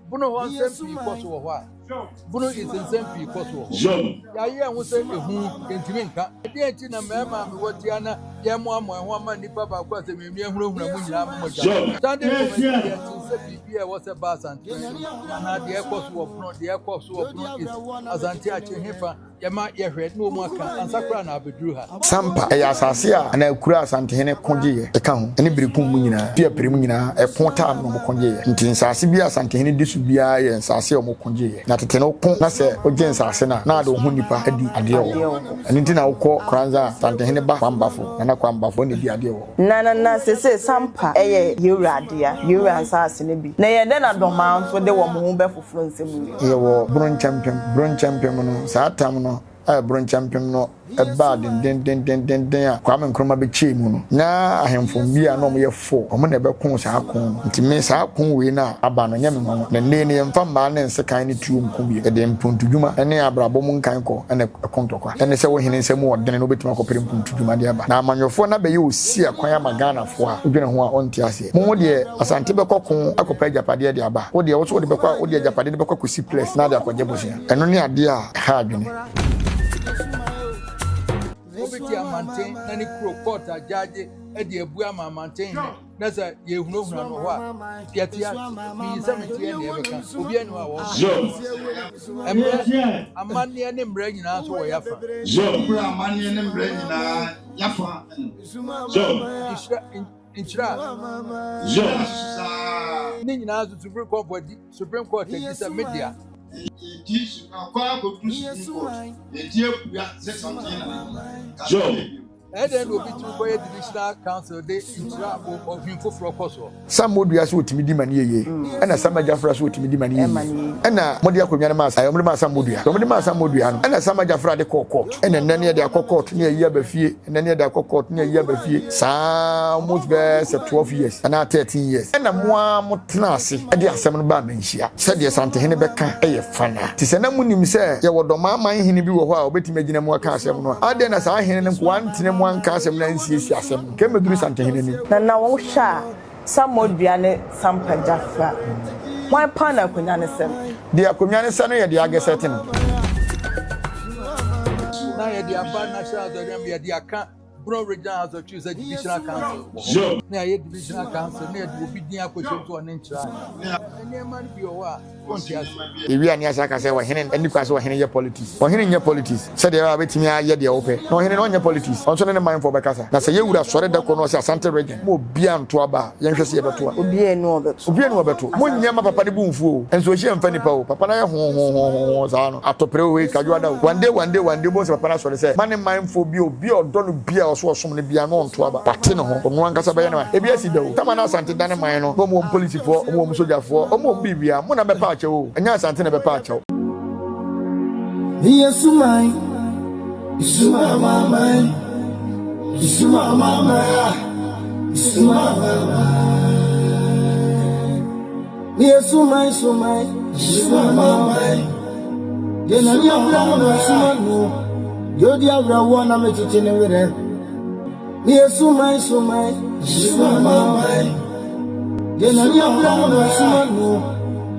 Bono hɔ nsɛm pii kɔ so wɔ hɔ a, Bono East nsɛm pii kɔ so wɔ hɔ. Yɛayɛ yɛn ho sɛ ehu, yɛntumi nka. Ɛdeɛn nti na mmarima a mewɔ tia na yɛmmoamoa yɛn ho ama nnipa baako a sɛ miamia hunahuna mo nyinaa ma moagya? Standing Committee yɛtee sɛ biribi a ɛwɔ sɛ ba Asante no anaa deɛ ɛkɔ so wɔ Bono, deɛ ɛkɔ so wɔ Bono East, Asante Akye hefa yɛma yɛhwɛ na wɔn aka ansa koraa na abɛduru ha. Sampa, ɛyɛ asase a anaa kuro a Asantehene ko gyeeɛ ɛka ho, ɛne Berekum mu nyinaa, Piapire mu nyinaa, ɛko taa no na wɔko gyeeɛ. Nti nsase bi a Asantehene di so biara yɛ nsase a wɔko gyeeɛ. Na tete no woko na sɛ wogye nsase no a, na ade wo ho nnipa adi adeɛ wɔ hɔ. Ɛno nti na wokɔ Koranza a, Asantehene ba Kwambafo, Nana Kwambafo, ɔno na ɛdi adeɛ wɔ hɔ. Na na na sesei Sampa yɛ Yewura dea, Yewura nsaase no bi. Na ɛyɛ dɛn na Dɔmaa nso de wɔn ho bɛfoforo nsɛm yi? Yɛwɔ Bronkyɛmpem. Bronkyɛmpem no, saa tam no a Bronkyɛmpem no baa dendendendenden a Kwame Nkrumah bɛkyɛɛ mu no, na ahemfo bi a na wɔyɛ four, wɔn na ɛbɛkoo saa ko no. Nti me, saa ko wei no a aba no, ɛnyɛ me nwanwa. Na nnɛ yi no, yɛmfa mmaa ne nsekan ne tuo nko bio. Yɛde mpontodwuma ne abrabɔ mu nkan kɔ na ɛko ntɔkwa. Ɛne sɛ wo hene nsa mu ɔdene na wobɛtumi akɔpere mpontodwuma de aba. Na amanyɔfoɔ no abɛyɛ osi akwan ama Ghanafoɔ a, wodwene ho a, wonte aseɛ. Mo deɛ, Asante bɛkɔ ko akɔpɛ agyapadeɛ de aba. Wo deɛ, wo nso wode bɛkɔ, wode agyapadeɛ no bɛkɔ akɔsi plɛs na ade akɔgye bosea. Ɛno ne adeɛ a ɛha adwene. Obi te amanten na ne kuro court agyaagye de abu ama amanten hene na sɛ yɛhunahuna no hɔ a, yɛte ase. Meyi sɛ meteɛ nea ɛbɛka. Obiara nni hɔ a wɔka. Mmerɛ, amanneɛ ne mmara nyinaa nso wɔ yɛafa. Mmerɛ, amanneɛ ne mmara nyinaa yɛafa. Nhyira, nhyira. Ne nyinaa nso Supreme Court adi, Supreme Court adi sɛ me dea. Yɛdi akɔ akɔduru Supreme Court, yɛdi abua sɛ something na ne Ɛyɛ dɛn na obi tumi kɔyɛ Divisional Council de nhyira ɔhwin foforɔ kɔ soɔ? Sam Odua so otumi di ma no yɛ yie ɛna Sam Agyafra so otumi di ma no yɛ yie ɛna mode akonnwa no maa ɛɛ wɔde maa Sam Odua wɔde maa Sam Odua no ɛna Sam Agyafra de kɔɔ court ɛna nnɛ ne yɛde akɔ court ne yɛyi aba fie ɛnɛ ne yɛde akɔ court ne yɛyi aba fie saa almost bɛɛ sɛ 12 years anaa 13 years ɛna mo ara mo tena ase ɛde asɛm no baa manhyia sɛdeɛ Santehene bɛka ɛyɛ fana te sɛ na monim sɛ yɛwɔ Dɔmaaman hene bi wɔ hɔ a ɔbɛtumi agyina mu aka asɛm no a adɛn na saa hene no nkoa antena mu anka asɛm no ansiesie asɛm no Kɛ mɛduru Santehene anim. Na na wo hwɛ a Samoa ne Sampa Gyafra, hwan paa na akonwa no sɛ no? Deɛ akonwa no sɛ no yɛ deɛ agɛsɛte no. Na yɛde aba National House of Assembly, yɛde aka Bono Regional House of Chiefs sɛ Divisional Council wɔ hɔ. Na yɛayɛ Divisional Council na yɛde obi din akɔhyɛ mu sɛ ɔne nkyerɛ ade. Nneɛma no bi wɔ hɔ a wonte aseɛ. Yɛwie a ne yɛasan aka sɛ ɔhene nni kwan sɛ ɔhene yɛ politics. Ɔhene nyɛ politics. Sɛdeɛ ɛbɛyɛ a wobɛtumi ayɛ deɛ wopɛ. Na ɔhene no ɔnyɛ politics. Ɔno nso ne ne manfoɔ bɛkasa. Na sɛ yɛn wura sɔre da koro na ɔse Asante region ma obiara nto aba a, yɛnhwɛ sɛ yɛbɛto a. Obiara nni hɔ a ɔbɛto. Obiara nni hɔ a ɔbɛto. Monyɛ mma papa no bo mfu o. Nso ɔhyia mfa nnipa o. Papa no ayɛ hoohoohoohoo saa no, atɔprɛ o, ee, Kwadwo ada o. One day, one day, one day wobɛhu sɛ papa no asɔre sɛ ma ne manfoɔ bi, obi a ɔdɔ no biara, ɔso ɔsom no biara no ɔnto aba. Wate ne ho. Ɔno ankasa bɛyɛ ne man. Ebi asi da o. Tama na Asante dane man no, na wɔn wɔ wɔn polisifoɔ, wɔn wɔ wɔn sogyafoɔ, wɔn wɔ wɔn biribiara. Mo na mɛpa akyɛw o. Ɛnyɛ Asante na ɛbɛpa akyɛw. Meyɛ suman, sumamaman, sumamamaya, sumamaman. Meyɛ suman, suman, sumamaman. Deɛ Nyame abura no na suma no, deɛ odi awerɛhoɔ na mekyekye ne werɛ. Meyɛ suman, suman, sumamaman. Deɛ Nyame abura no na suma no,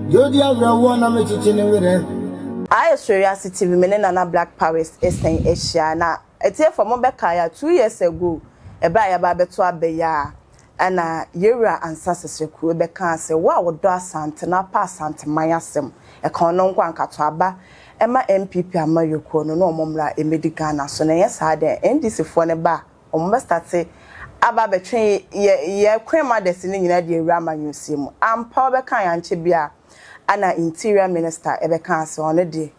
deɛ odi awerɛhoɔ na mekyekye ne werɛ. Ayɛ sɛ wiase TV me ne Nana Black Paris san ahyia na atiefo mo bɛkae a 2 years ago ɛberɛ a yɛaba abɛto aba yi a ɛna Yɛwura Ansah Sesekuo bɛkaa sɛ wo a wodɔ Asante na wopɛ Asanteman asɛm ɛka ɔno nko anka to aba ɛma NPP amanyɔkuo no na ɔmo mmra ɛmmɛdi Ghana so na ɛnyɛ saa deɛ NDC foɔ no ba a ɔmo bɛ start aba abɛtwe yɛ yɛ Queen Mothers no nyinaa de awura amanyɔsie mu ampa wɔbɛka yɛn ankyɛ bi a ana Interior Minister ɛbɛkaa sɛ ɔno deɛ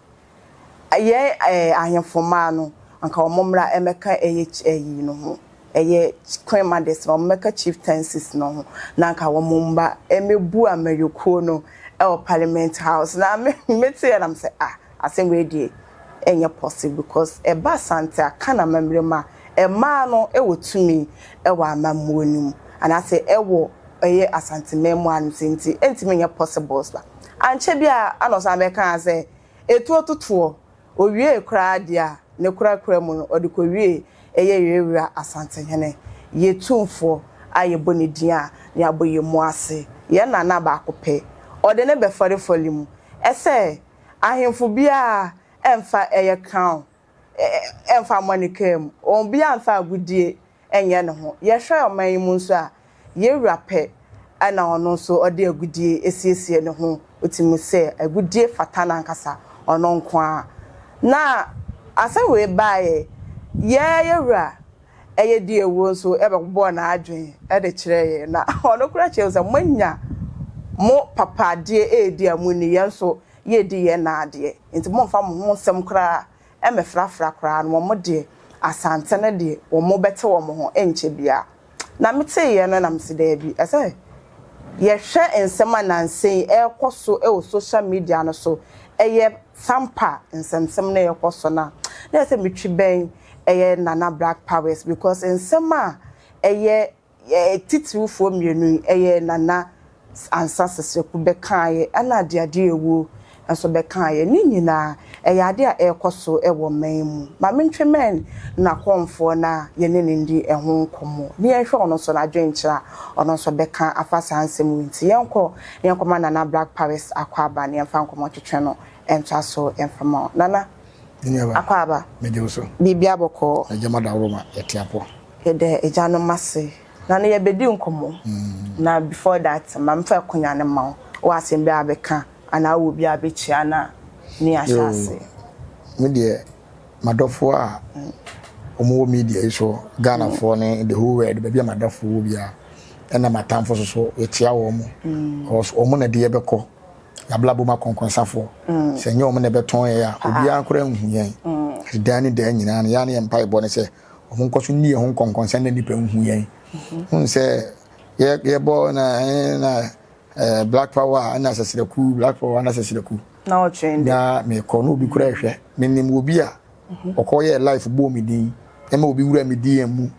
yɛn ɛɛ ahemfo mmaa no anka wɔn mmra ɛmɛka ɛyɛ ɛyi no ho ɛyɛ Queen Mothers no wɔn mmɛka chieftaincies no ho na anka wɔn mma ɛmɛbu amanyɔkuo no ɛwɔ Parliament House. Na me mete yɛ nam sɛ, ah, asɛm wei deɛ ɛnyɛ possible because ɛba Asante aka na amammerɛ mu a mmaa no ɛwɔ tumi ɛwɔ amammuo no mu anaasɛ ɛwɔ ɛyɛ Asanteman mu ano sɛ nti ɛntumi nyɛ possible. Sa ankyɛ bi a ana ɔsan bɛka sɛ etuo totoɔ owie koraa deɛ a ne korakora mu no ɔde kɔwie ɛyɛ Yɛwura Asantehene yɛ tumfoɔ a yɛbɔ ne din a ne abɔ yɛn mu ase yɛn nana baako pɛ. ɔde no bɛfɔrefɔre mu. Ɛsɛ ahemfo biara ɛmfa ɛyɛ crown ɛmfa mmɔ ne kaa mu. Obiara mfa agodie nyɛ ne ho. Yɛhwɛ ɔman yi mu nso a, yɛn wura pɛ na ɔno nso ɔde agodie siesie ne ho. Wotumi sɛ agodie fata no ankasa, ɔno nko ara. Na asɛm wei baeɛ, yɛn yɛn wura ɛyɛ di awuo nso bɛbɔɔ n'adwene de kyerɛɛ yɛn. Na ɔno koraa kyerɛ sɛ moanya mo papa adeɛ redi a monni, yɛn nso yɛredi yɛn na adeɛ. Nti momfa mo ho nsɛm koraa mmɛfrafra koraa no, wɔn deɛ, Asante no deɛ, wɔn bɛte wɔn ho ɛnkyɛ biara. Na meteeɛ no na mese daabi, ɛsɛ yɛhwɛ nsɛm a nansa yi ɛrekɔ so wɔ social media no so, ɛyɛ Sampa nsɛmsɛm no ɛrekɔ so no a, na ɛsɛ metwi bɛn ɛyɛ Nana Black Powers because nsɛm a ɛyɛ Titiriwfoɔ mmienu yi, ɛyɛ Nana Ansah Sesreku bɛkaeɛ ɛna Adeade Awuo nso bɛkaeɛ. Ne nyinaa, ɛyɛ adeɛ a ɛrekɔ so wɔ ɔman yi mu. Ma mentwe mmɛn N'akɔmfoɔ na yɛne no ndi ɛho nkɔmmɔ na yɛnhwɛ ɔno nso n'adwenkyerɛ a ɔno nso bɛka afa saa nsɛm wei nti. Yɛnkɔ na yɛnkɔma Nana Black Paris akwaaba na yɛmfa nkɔmmɔ twetwe no ntoa so mfa ma wo. Nana, akwaaba. Megye wo so. Biribiara bɔkɔɔ. Agya Madaworoma, yɛte apɔ. Yɛda agyanom ase na no yɛbɛdi nkɔmmɔ na before that ma memfa akonya no ma wo, wowɔ asɛm bi a bɛka anaa wowɔ obi a bɛkyia no a ne yɛahyɛ ase. Me deɛ m'adɔfoɔ a wɔn wɔ media yi so, Ghanafoɔ ne the whole world, baabi a m'adɔfoɔ wɔ biara, ɛna m'atamfo nso so yɛkyia wɔn, because wɔn na ɛde yɛbɛkɔ yɛabrabɔ mu akɔnkɔnsafoɔ. Sɛ ɛnyɛ wɔn na ɛbɛtɔn yɛn a, obiara koraa nhu yɛn. Ati daa ne daa nyinaa no, yɛa ne yɛn mpaebɔ ne sɛ wɔn nkɔ so nni yɛn ho nkɔnkɔnsa na nnipa nhu yɛn. Hun sɛ yɛ yɛbɔ na na eh, black power na asɛsrɛku, black power na asɛsrɛku. Na ɔtwɛn de. Na mekɔ na obi kura ɛhwɛ. Menim obi a ɔkɔ yɛ life bɔɔ me din ɛma obi wura me DM mu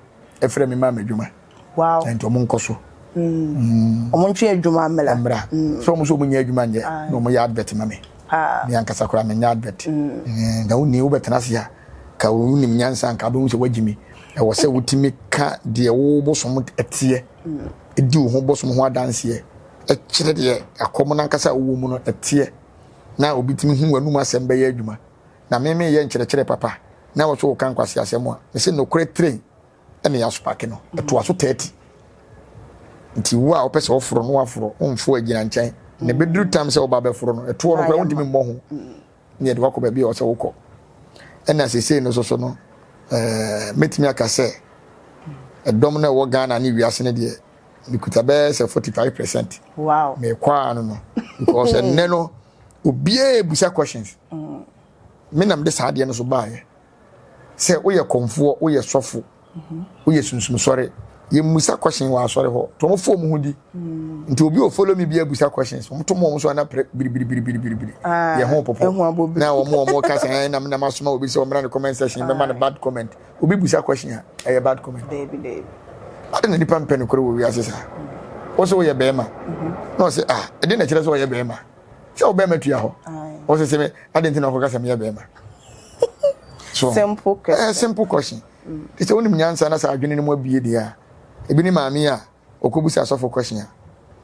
ɛfrɛ me maa me adwuma. Wow. Nti ɔmo nkɔ so. Ɔmo ntwe adwuma mmra. Mmra. Sɛ ɔmo sɛ ɔmo nyɛ adwuma nyɛ na ɔmo yɛ advert ma me. Me ankasa koraa menyɛ advert. Na wonni wobɛtena ase a ka wonim nyansa nka wobɛhu sɛ woagyi me. Ɛwɔ sɛ wotumi ka deɛ wo bosom teɛ, di wo ho bosom ho adanseɛ, kyerɛ deɛ akɔm no ankasa a wowɔ mu no teɛ, na obi tumi hu w'anum asɛm bɛyɛ adwuma. Na me meyɛ nkyerɛkyerɛ papa na wo so woka nkwaseasɛm a, mese nokorɛ train ɛna yɛasopake no ɛtoa so 30 nti wo a wopɛ sɛ woforo no waforo womfo agyina nkyɛn na ɛbɛduru tam sɛ woba bɛforo no ɛtoɔ no koraa wontumi mmɔ ho ne yɛde wakɔ baabi a ɔsɛ wokɔ ɛna sesei no soso no ɛɛ mɛtumi aka sɛ ɛdɔm no ɛwɔ Ghana ne wiase no deɛ mekuta bɛyɛ sɛ 45 percent. Wow. Mekɔ ano no because ɛnnɛ no obiara ebusa questions. Me na mede saa adeɛ no so baeɛ. Sɛ woyɛ kɔmfoɔ, woyɛ sɔfo, woyɛ sunsumsɔre, yɛmmusa question wɔ asɔre hɔ. To wɔn fo wɔn ho di. Nti obi o follow me bi abusa questions. Wɔn to wɔn so ana pere biribiribiribiri. Yɛ ho popo. Na wɔn wɔn ka sɛ ɛn nam nam asoma obi sɛ wɔmmra ne comment section bɛma no bad comment. Obi busa question a ɛyɛ bad comment. Dabi dabi. Ade na nipa mpɛ no koro wɔ wiase saa. Wo sɛ woyɛ bɛrima. Na ɔsɛ ah ɛde na kyerɛ sɛ ɔyɛ bɛrima. Sɛ wo bɛrima tua hɔ. Ɔsɛ sɛ me ade nti na ɔkɔka sɛ meyɛ bɛrima. So simple question. Eh, simple question. Mm. Sɛ wonim nyansa na sɛ adwene no mu abie deɛ a, ebi ne maame a ɔkɔbusa sɔfo question a,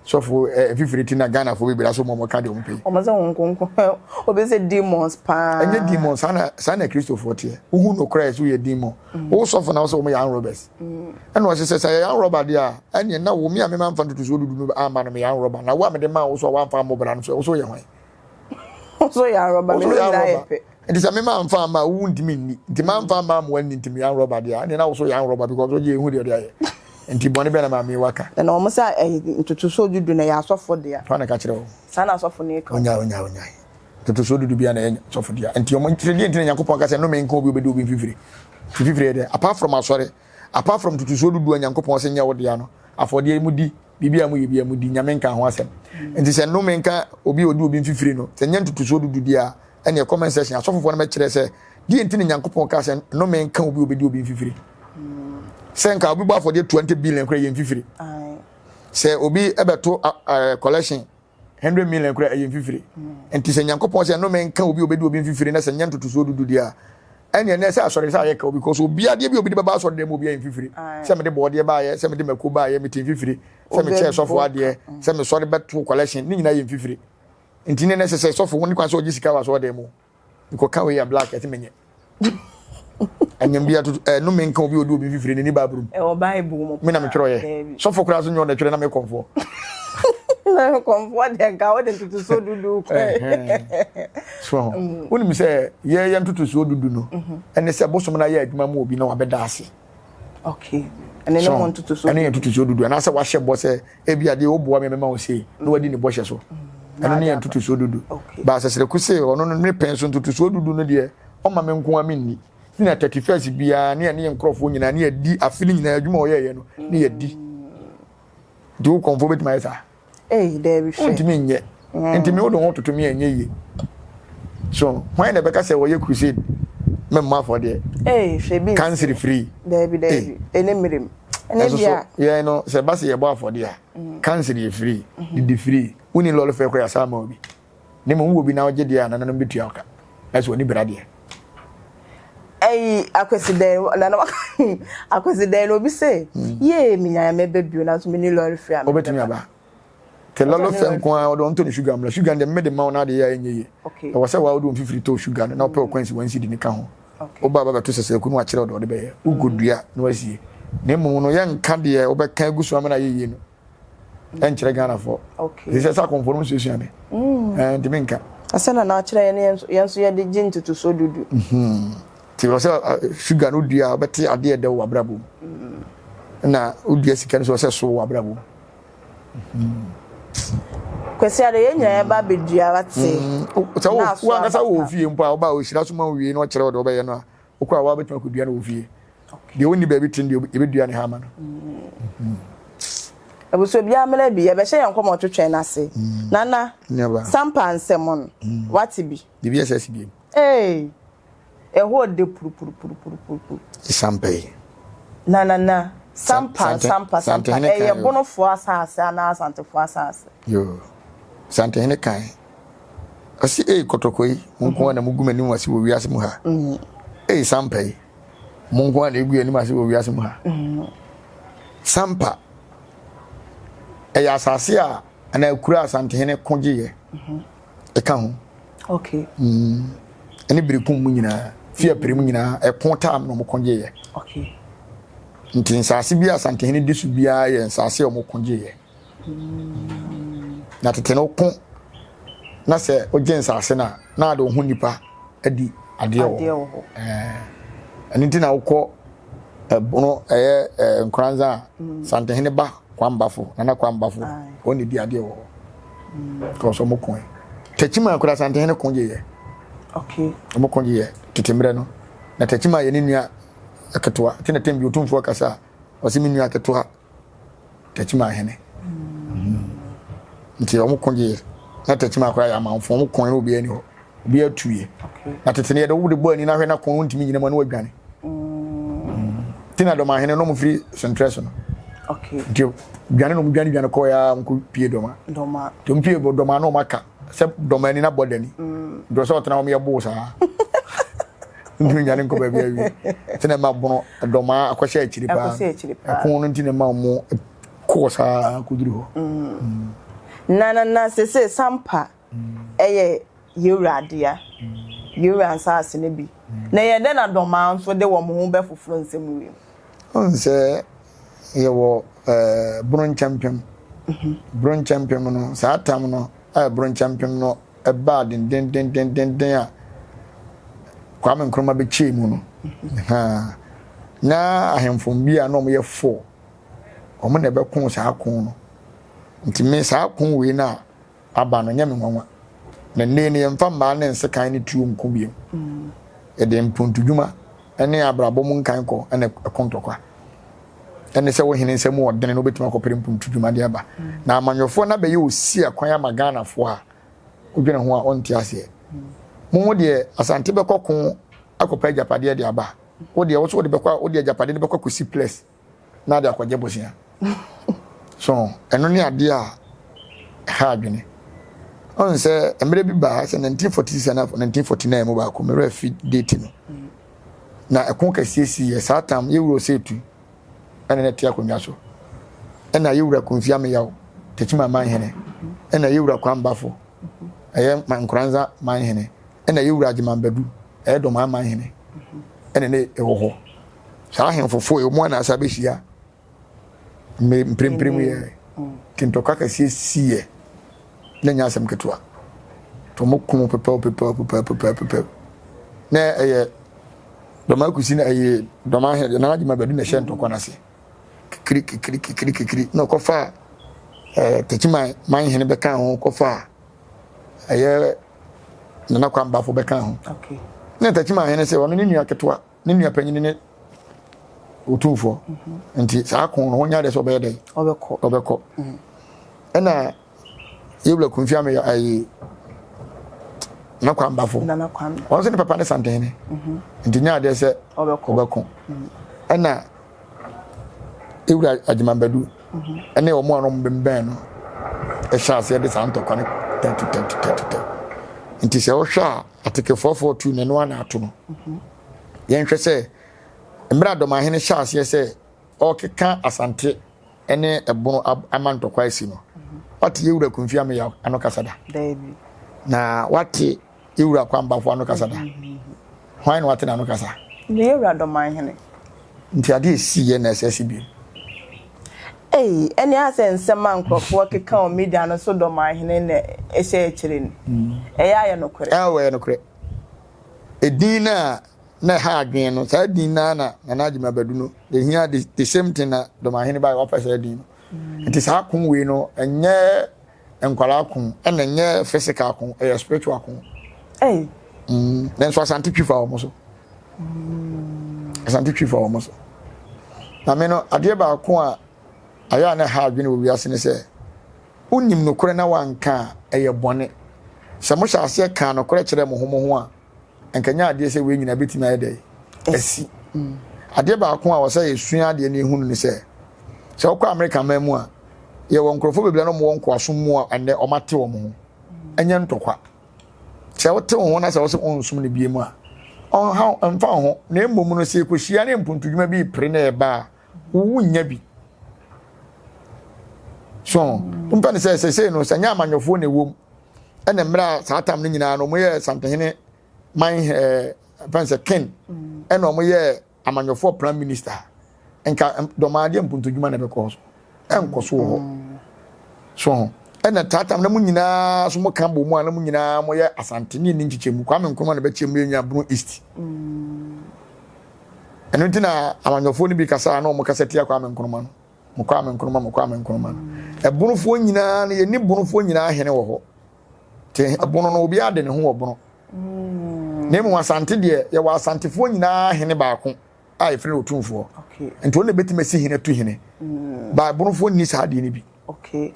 sɔfo eh, fifiri ti na Ghanafoɔ bebree aso mu ɔmo ka deɛ ɔmo pɛ yi. Ɔmo sɛ wɔn nkonko obi sɛ demons paa. Ɛnyɛ demons saa na saa na Kristofoɔ teɛ. Wohu no koraa sɛ woyɛ demon. Mm. Wo sɔfo na wo sɛ wɔn yɛ armed robbers. Mm. Ɛna ɔsɛ sɛ sɛ yɛ armed robber deɛ a ɛneɛ na wo me a mema mfa ntotosoɔ dudu no amma no meyɛ armed robber na wo a mede maa wo so a woamfa ammɔ bra no so wo so yɛ hwan? Wo yɛ arɔba, me ne nyinaa yɛ pɛ. Nti sɛ mema mfa ama a wo ntumi nni. Nti mamfa amma ama wanni nti meyɛ arɔba deɛ a ɛneɛ na wo so yɛ arɔba because wogye ehu deɛ ɔde ayɛ. Nti bɔne bɛn na maame yi waka? Ɛna wɔn sɛ ɛyɛ ntotosoɔ dudu na ɛyɛ asɔfo dea. Hwan na ɛka kyerɛ wo? Saa na asɔfo no ka. Onyae onyae onyae. Ntotosoɔ dudu biara na ɛyɛ sɔfo dea. Nti wɔn nkyerɛ deɛ nti na Nyankopɔn ka sɛ nnome nka obi obɛdi obi mfifire. Mfifire yɛ dɛ apart from asɔre apart from ntotosoɔ dudu a Nyankopɔn sɛ nyɛ wo dea no afɔdeɛ mu di Biribi a moyɛ biara modi, Nyame nka ho asɛm. Nti sɛ nnome nka obi a ɔdi obi mfifire no, sɛ nyɛ ntotosoɔ dudu deɛ a, ɛneɛ comment section asɔfofoɔ no bɛkyerɛ sɛ deɛ nti na Nyankopɔn kaa sɛ nnome nka obi a ɔbɛdi obi mfifire. Sɛ nka obi bɔ afɔdeɛ 20 billion koraa ɛyɛ mfifire. Sɛ obi bɛto collection 100 million koraa ɛyɛ mfifire. Nti sɛ Nyankopɔn sɛ nnome nka obi a ɔbɛdi obi mfifire na sɛ nyɛ ntotosoɔ dudu deɛ a, Ɛnneɛ nɛ sɛ asɔre sɛ ayɛ ka o because obi adeɛ bi obi de bɛba asɔre dɛm obi ayɛ mfifire. Sɛ mede bɔɔdeɛ baayɛ, sɛ mede mako baayɛ, mete mfifire, sɛ mekyɛɛ sɔfo adeɛ, sɛ mesɔre bɛto collection, ne nyinaa yɛ mfifire. Nti ne nɛ sɛ sɛ sɔfo ho ne kwan sɛ ɔgye sika wɔ asɔre dɛm o. Mekɔka wei a black ɛte menyɛ. Anyam bi atoto ɛɛ nnome nka obi a ɔdi obi mfifire n'ani ba aburum. Ɛwɔ Bible mu. Me na metwerɛeɛ. Daabi. Sɔfo koraa so nyɛ ɔna twerɛ na me kɔmfoɔ. Na kɔmfoɔ deɛ nka wode ntotosoɔ dudu kɔ. So ho. Wonim sɛ yɛyɛ ntotosoɔ dudu no ɛne sɛ bosom no ayɛ adwuma ma obi na wabɛda ase. Okay. Ɛne ne mo ntotosoɔ. Ɛne yɛ ntotosoɔ dudu anaasɛ wahyɛ bɔ sɛ ebi adeɛ woboa me mɛma wo sei na wadi ne bɔhyɛ so. Ɛno ne yɛ ntotosoɔ dudu. Ba asɛsrɛku se ɔno no ne pɛn so ntotosoɔ dudu no deɛ ɔma me nko ara menni. Ne na 31st biara ne yɛne yɛn nkurɔfoɔ nyinaa ne yɛdi afe no nyinaa adwuma a ɔyɛeɛ no ne yɛdi. Nti wo kɔmfoɔ bɛtumi ayɛ saa? Ei, daabi hwɛ. Wontumi nyɛ. Nti me wode ho toto me a ɛnyɛ yie. So hwan na ɛbɛka sɛ wɔyɛ crusade memmɔ afɔdeɛ? Ei, hwɛ bi nsi. Kansere free. Daabi, daabi. Ɛne mmerem. Ɛne Ɛso so yɛn no sɛ ɛba sɛ yɛbɔ afɔdeɛ a, kansere yɛ free, didi free. Wonni lɔre fɛ kɔ yɛasa ama obi. Na mmom wowɔ bi na wogye deɛ a nananom bɛtua wo ka. Nanso w'ani bere adeɛ. Ɛyi Akwasidan nana Akwasidan na obi sɛ yee menya mɛba bio nanso menni lɔre fare a mede Wobɛtumi bɛba. aba. Te lɔre fɛ nko ara wɔde ɔntɔ ne sugar mmra. Sugar no deɛ mede ma wo na ade yɛ a ɛnyɛ yie. Ɛwɔ sɛ waa wode wo mfifiri tɔ sugar no na wopɛ ɔkwan si one cedi no ka ho. Woba a bɛbɛto sɛsɛku na wakyerɛ wo deɛ wɔde bɛyɛ. Wokɔdua na wasie. Na mmom no yɛnka deɛ wobɛka agu so ama no ayɛ yie no. ɛnkyerɛ Ghanafoɔ. Okay. Sɛ sɛ akɔmfoɔ no suasua me. Mm. Eh, ntumi nka. Asɛ na n'akyerɛ yɛn yɛn nso yɛde gye ntotosoɔ dudu. Mhm. Nti wɔ sɛ sugar no dua a wobɛte adeɛ ɛdɛ wɔ abrabɔ mu. Mm. Na wodua sika no so sɛ so wɔ abrabɔ mu. Mhm. Kwasi ade yɛn nyinaa yɛba abɛdua wate. Mm. Sɛ wo ankasa wɔ fie mpo a woba a ɔhyira so ma wo wie na ɔkyerɛ wo deɛ wobɛyɛ no a wokɔ a wabɛtumi akɔdua no wɔ fie. Deɛ ɔnni baabi te no deɛ yɛbɛdua ne ha ama no. Abusua biara mmra bi, yɛbɛhyɛ yɛn nkɔmmɔ twetwɛn no ase. Nana, Sampa nsɛm no, wate bi? Biribi ɛsɛ si bi. Ee, ɛhɔ de purupurupurupurupu. Sampa yi. Na nana, Sampa, Sampa, Sampa, ɛyɛ Bonofoɔ asase anaa Asantefoɔ asase? Yoo, Santehene kan. Ɔsi ee kɔtɔkɔ yi, mo nko ara na mugu m'anim ase wɔ wiase mu ha. Ee Sampa yi. Mo nko ara na egu anim ase wɔ wiase mu ha. Sampa ɛyɛ asase a anaa akura Asantehene ko gyeeɛ. Ɛka ho. Okay. Ɛne Berekum mu nyinaa, Fiapre mu nyinaa, ɛko tam na wɔn ko gyeeɛ. Okay. Nti nsase bi a Asantehene di so biara yɛ nsase a wɔn ko gyeeɛ. Na tete no ko na sɛ wogye nsase no a na ade wo ho nipa adi adeɛ wɔ hɔ. Ɛno nti na wokɔ ɛbono ɛyɛ Nkoranza a mm. Santehene ba Kwambafo Nana Kwambafo wɔn na di adeɛ wɔ hɔ. Kɔsɔ ɔmo ko ɛ. Takyima akora Santehene ko gye yɛ. Ɔmo ko gye yɛ tete mmerɛ no. Na Takyima yɛ ne nua ketewa. Ti na tɛm bi otumfoɔ kasa a ɔsi me nua ketewa Techiman hene. Nti wɔn ko gyeeɛ. Na Techiman koraa yɛ amanfo, wɔn ko na obiara ni hɔ. Obiara tuiɛ. Na tete no yɛde wo de bɔ ani na hwɛ na ko no ntumi nyina mu na wadwane. Nti na Dɔmahene no wɔn firi Sentrɛ so no. Nti dwane na wɔn dwane dwane kɔɔ ya wɔn kɔ pie Dɔma. Nti wɔn pie Dɔma na wɔn aka sɛ Dɔma ani na bɔ dani. Nti wɔsɛ ɔtena wɔn yɛ boo saa. Ntumi nnwane nkɔ baabi awie. Nti na ɛma bono dɔmaa akɔhyɛ akyiri paa. Ɛko no nti na ɛma wɔn kɔɔ saa kɔduru hɔ. Mm. Na na na sese Sampa ɛyɛ yɛwura adea. Yɛwura nsaase no bi. Na ɛyɛ dɛ na dɔmaa nso de wɔn ho bɛfoforo nsɛm wiem. Ɔn sɛ yɛwɔ ɛɛ bono nkyɛmpem. Bono nkyɛmpem no saa tam no a bono nkyɛmpem no ɛbaa dendendendenden a Kwame Nkrumah bɛkyɛɛ mu no, na ahemfo bi a na wɔyɛ fo, wɔn na ɛbɛko saa ko no. Nti me saa ko wei no a aba no nyɛ me nwanwa. Na nnɛ no yɛmfa mmaa ne nsekan ne tuo nko bio. Yɛde mpontodwuma ne abrabɔ mu nkan kɔ na ɛko ntɔkwa. Ɛne sɛ wo hene nsa mu ɔdene na wobɛtumi akɔpere mpontodwuma de aba. Na amanyɔfoɔ no abɛyɛ osi akwan ama Ghanafoɔ a wodwene ho a ɔnte aseɛ. Mo deɛ Asante bɛkɔ ko akɔpɛ agyapadeɛ de aba. Wo deɛ wo so wode bɛkɔ wode agyapadeɛ no bɛkɔ akɔsi place na ade akɔgye bosea. So ɛno ne adeɛ a ɛha adwene. Ɔn sɛ mmerɛ bi baa sɛ 1946 anaa 1949 mu baako mmerɛ afi date no. Na ɛko kɛseɛ siiɛ. Saa tam, Yɛwura Osetu ɛna na ɛte akonnwa so. Ɛna Yɛwura Komfi Ameyaw, Techiman Manhene. Ɛna Yɛwura Kwame Bafo, ɛyɛ Nkoranza Manhene. Ɛna Yɛwura Agyeman Badu, ɛyɛ Dɔmaa Manhene. Ɛna ne ɛwɔ hɔ. Saa ahemfo fo yi, wɔn na asa bɛhyia mprempren yɛ nti ntɔkwa kɛseɛ siiɛ na nyɛ asɛm ketewa nti wɔn ko pepɛw pepɛw pepɛw pepɛw pepɛw na ɛyɛ dɔm akusi na ɛyɛ dɔm ahɛ na adwuma bɛdu na ɛhyɛ ntɔkwa no ase kikiri kikiri kikiri kikiri na ɔkɔfa ɛɛ tɛkyiman man hene bɛka ho kɔfa ɛyɛ nana kwambafo bɛka ho na tɛkyiman hene sɛ ɔno ne nua ketewa ne nua panyin ne otumfoɔ mhm. nti saa ko no ho nyɛ adeɛ sɛ ɔbɛyɛ dɛn ɔbɛkɔ mhm. ɛna yɛwura kumfi ame ayi na kwambafo wɔn nso ne papa ne santene mhm. nti nyɛ adeɛ sɛ ɔbɛko ɛna ewura agyemambadu ɛne wɔn a wɔn bɛnbɛn no ɛhyɛ aseɛ de saa ntɔkwa no tɛtɛtɛtɛtɛ nti sɛ ɔhwɛ a Atekefoɔfoɔ tu na ɛno ara na ato no. Yɛnhwɛ sɛ mmerɛ a Dɔmahene hyɛ aseɛ sɛ ɔrekeka Asante ne Ɛbono ama ntɔkwa asi no, wate Yɛwura Kumfi Ameyaw ano kasa da? Na wate Yɛwura Kwambafo ano kasa da? Hwan na wate n'ano kasa? Ne Yɛwura Dɔmahene. Nti adeɛ ɛsiiɛ na ɛsɛ asi bio. Ei, ɛne ara sɛ nsɛm a nkurɔfoɔ keka wɔ media no so dɔm ahene na ɛhyɛ akyire no, ɛyɛ ayɛ nokorɛ? Ɛwɔ ɛyɛ nokorɛ. Edin no a na ɛha adwene no, saa din no ara na Nana Agyemang Badu no, ɛhia the, the same thing na dɔm ahene baeɛ wafa saa din no. Nti saa ko wei no, ɛnyɛ nkwadaa ko, ɛna ɛnyɛ physical ko, ɛyɛ spiritual ko. Ei. Nanso Asante twi fa wɔn so. Asante twi fa wɔn so. Na me no, adeɛ baako a ayɛ a na ɛha adwene wɔ wiase ne sɛ, wonim nokorɛ na wanka a, ɛyɛ bɔne. Sɛ mohyɛ aseɛ kaa nokorɛ kyerɛ mo ho mo ho a, anka nyɛ adeɛ sɛ wei nyinaa bɛtumi ayɛ dɛ asi. Adeɛ baako a wɔsɛ yɛsua adeɛ no yɛhunu ne sɛ, sɛ wokɔ Amerika man mu a, yɛwɔ nkurɔfoɔ bebree a na wɔwɔ nkoasom mu a ɛnnɛ wɔate wɔn ho. Ɛnyɛ ntɔkwa. Sɛ wote wo ho na sɛ wose wonsom no bio mu a, ɔnhaw, ɛmfa wo ho. Na mmom no, sɛ yɛkɔhyia ne mpontodwuma bi repere na ɛba a, wo wonnya bi. So, wompɛ no sɛ sɛsei no, sɛ nyɛ amanyɔfoɔ na ɛwom, ɛna mmerɛ a saa tam no nyinaa no, wɔyɛɛ Santehene man ɛɛ, fɛn sɛ king, ɛna wɔyɛɛ amanyɔfoɔ prime minister nka dɔm adeɛ mpuntudwuma na ɛbɛkɔ so ɛnkɔ so wɔ hɔ so ho ɛna taatam na mo nyinaa so mo ka bɔ mu a na mo nyinaa mo yɛ asante ne ne nkyekyɛ mu Kwame Nkrumah na bɛkyɛ mu yɛnya Bono East ɛno nti na amanyɔfoɔ no bi kasa na wɔn kasa tia Kwame Nkrumah no mo Kwame Nkrumah mo Kwame Nkrumah no ɛbonofoɔ nyinaa no yɛni bonofoɔ nyinaa hene wɔ hɔ te ɛbono no obiara de ne ho wɔ bono Na mmom Asante deɛ, yɛwɔ Asantefoɔ nyinaa hene baako a yɛfrɛ no Otumfoɔ. Nti ɔno na ɛbɛtumi asi hene atu hene. Mm. Ba Abonofoɔ nni saa adeɛ no bi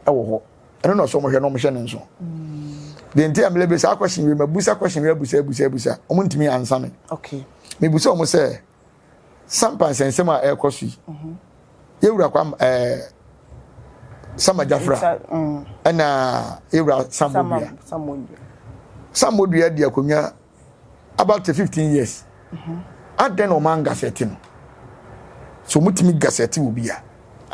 ɛwɔ hɔ. Ɛno na ɔsɛ wɔhwɛ na wɔhyɛ ne nso. Mm. Deɛ nti a mmerɛ bi saa question wei mabusa question wei abusa abusa abusa wɔn ntumi ansa me. Mebusa wɔn sɛ Sampa nsɛnsɛm a ɛrekɔ so yi mhm. yɛwura kwam ɛɛ eh, Sama Jafra mm. ɛna yɛwura Samodua Samodua di akonnwa about 15 years mhm. adɛn na ɔma angasɛte no so wɔtumi gasɛte wɔ bi a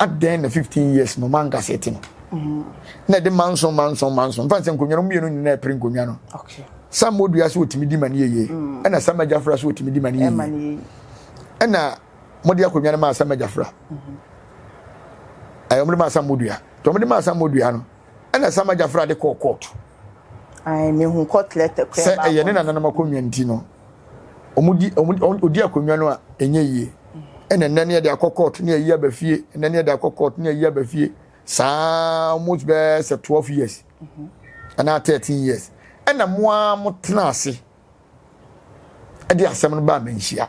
adɛn na 15 years na ɔma angasɛte no mhm. na ɛde manson manson manson nfa sɛ nkonnwa no mmienu nyinaa ɛpere nkonnwa no Samodua so wɔtumi di ma no yie mm. ɛna Sama Jafra so wɔtumi di ma no yie ɛna mode akonnwa no maa Sama Jafra mhm. ɛyɛ wɔde maa Samodua nti wɔde maa Samodua no ɛna Sama Jafra de kɔɔ court sɛ ɛyɛ ne nananom akonnwa nti no wɔdi wɔdi akonnwa no a ɛnyɛ yie ɛna nnɛ ne yɛde akɔ court ne yɛyi aba fie ɛnɛ ne yɛde akɔ court ne yɛyi aba fie saa almost bɛɛ sɛ 12 years anaa 13 years ɛna mo ara mo tena ase ɛde asɛm no baa manhyia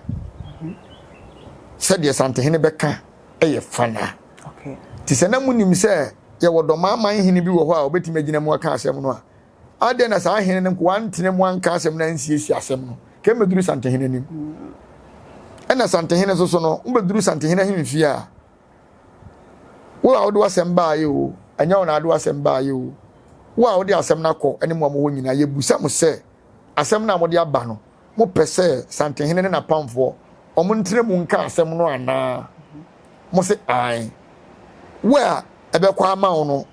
sɛdeɛ Santehene bɛka ɛyɛ fana te sɛ na monim sɛ yɛwɔ dɔmaaman hene bi wɔ hɔ a ɔbɛtumi agyina mu aka asɛm no a adɛn na saa hene no nkoa ntena mu anka asɛm no ansiesie asɛm no ka mmɛduru Santehene anim ɛna Santehene nso so no wobɛduru Santehene ahemfie a wo a wode w'asɛm baayɛ o ɛnyɛ wo na ade w'asɛm baayɛ o wo a wode asɛm no akɔ ne mo a mowɔ nyinaa yɛbusa mo sɛ asɛm no a mode aba no, mopɛ sɛ Santehene ne n'apamfoɔ wɔn ntena mu nka asɛm no anaa? Mo se ae. Wo a ɛbɛkɔ ama wo no,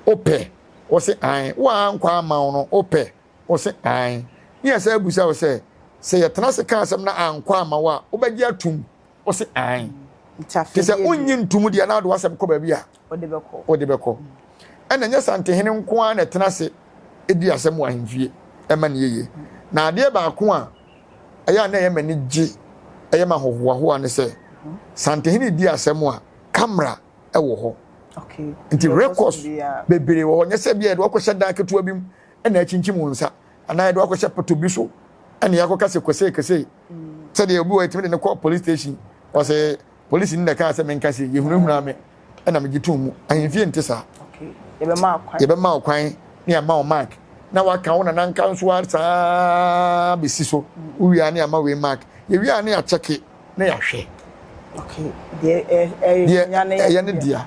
wopɛ? Wo se ae. Wo a ankɔ ama wo no, wopɛ? Wo se ae. Ne yɛsan abisa wo sɛ, sɛ yɛtena ase ka asɛm na ankɔ ama wo a, wobɛgye atum? Wo se ae. Te sɛ wonnye ntom deɛ na wode w'asɛm kɔ baabi a wode bɛkɔ. Ɛna ɛnyɛ Santehene nko ara na ɛtena ase di asɛm wɔ ahemfie ɛma no yie. Na adeɛ baako a ɛyɛ a na ɛyɛ m'ani gye ɛyɛ ma ahohoahoa ne sɛ Santehene di asɛm a camera ɛwɔ hɔ. Nti records bebree wɔ hɔ nyɛ sɛ bia yɛde wakɔhyɛ dan ketewa bi mu ɛna akyinkyim wo nsa anaa yɛde wakɔhyɛ poto bi so ɛna yɛakɔka sɛ kɔsei kɔsei sɛdeɛ obi wɔ yɛtumi de no kɔ police station ɔsɛ polisi no na ɛkaa sɛ menka sei yɛhunahunaa me ɛna megye tom mu ahemfie nte saa yɛbɛma wo kwan ne ama wo mark na waka wo nana nka nso a saa bɛsi so wowie a ne ama wei mark yɛwie a ne yɛakyɛke na yɛahwɛ deɛ ɛyɛ ne dea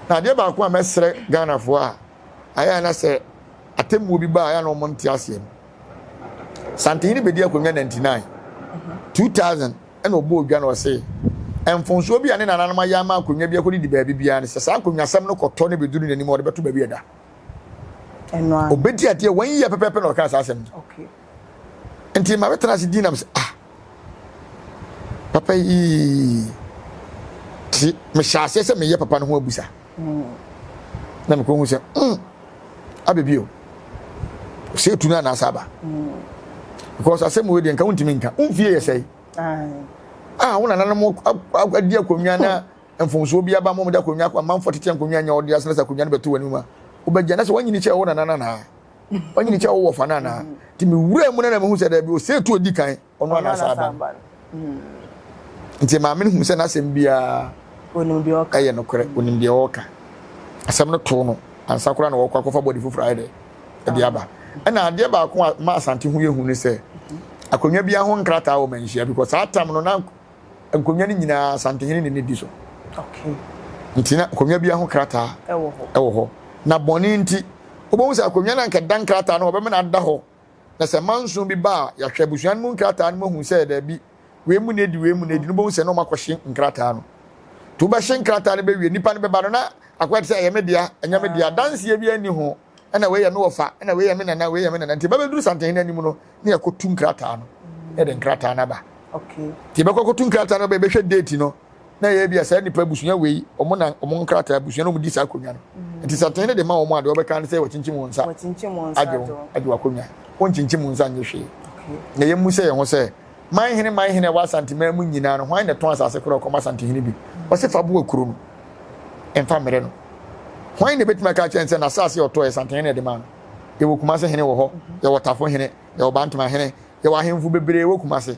na adeɛ baako a mɛsrɛ Ghanafoɔ a ayɛ a na sɛ atemmuo bi ba a ɛyɛ na wɔn nte aseɛ no Santehene bɛdi akonnwa 99 2000 ɛna ɔbɔ odwa na ɔse mfonsoɔ bi a ne nananom ayɛ ama akonnwa bi akɔdidi baabi biara no sɛ saa akonnwasɛm no kɔtɔ no bɛduru n'anim a ɔde bɛto baabi ɛda ɔbɛdi adeɛ wɔn yɛ pɛpɛpɛ na ɔka saa asɛm no nti ma bɛtena ase din nam sɛ ah papa yi ti mehyɛ aseɛ sɛ meyɛ papa no ho abusa na mekɔhu sɛ mm, abɛ bio sɛ ɛtu no anaasɛ aba because asɛm wei deɛ nka wontumi nka womfie yɛ sɛe a wo nananom adi akonnwa na mfomsoɔ bi aba ma wɔde akonnwa akɔ amanfoɔ tete akonnwa nyɛ ɔde asena sɛ akonnwa no bɛto w'anim a wobɛgya na sɛ woanyini kyɛ wo nana no anaa woanyini kyɛ wo wɔfa no anaa nti mewura mu no na mehu sɛ daabi ɔsɛ tu ɔdi kan ɔno ana asa aba no nti maame no hu sɛ n'asɛm biara ɛyɛ nokorɛ onim deɛ ɔreka asɛm no too no ansa koraa na wɔkɔ akɔfa bɔde foforɔ ayɛ dɛ ɛde aba ɛna adeɛ baako a ma asante ho yɛ hu ne sɛ akonnwa biara ho nkrataa wɔ manhyia because saa tam no na nkonnwa no nyinaa asantehene ne ne di so nti na akonnwa biara ho krataa ɛwɔ hɔ na bɔne nti wobɛhu sɛ akonnwa no anka da nkrataa no wɔbɛma no ada hɔ Na sɛ manso bi ba a, yɛahwɛ abusua no mu nkrataa no mu ahu sɛ daabi, wei mu na edi, wei mu na edi, no wobɛhu sɛ na wɔakɔhye nkrataa no. Nti wobɛhye nkrataa no bɛwie, nipa no bɛba no na akɔyɛ te sɛ ɛyɛ me dea, ɛnyɛ me dea, adanseɛ biara nni ho, ɛna wei yɛ me wɔfa, ɛna wei yɛ me nana, wei yɛ me nana. Nti ɛbɛbɛduru Santehene anim no, na yɛakɔtu nkrataa no, na yɛde nkrataa no aba. Nti yɛbɛkɔ akɔtu nkrataa no aba, yɛbɛhwɛ date no, na ɛyɛ bi a saa nipa abusua wei wɔn na wɔn nkrataa abusua na wɔn di saa akonnwa no mm. nti sɛ ne de ma wɔn a deɛ wɔbɛka ne sɛ wɔkyinkyim wɔn nsa agye wɔn agye wɔn akonnwa wɔn kyinkyim wɔn nsa nyɛ hwee na yɛn mu sɛ yɛn ho sɛ man hene man hene ɛwɔ asanteman mu nyinaa no hwan na ɛtɔn asase korɔ kɔma asantehene bi wɔsi fa boa kuro no mfa mmerɛ no hwan na ebetumi aka akyɛn sɛ n'asase ɔtɔ yɛ santehene na ɛde ma no yɛwɔ kumase hene wɔ hɔ yɛwɔ tafo hene yɛwɔ bantama hene yɛwɔ ahemfo bebree wɔ kumase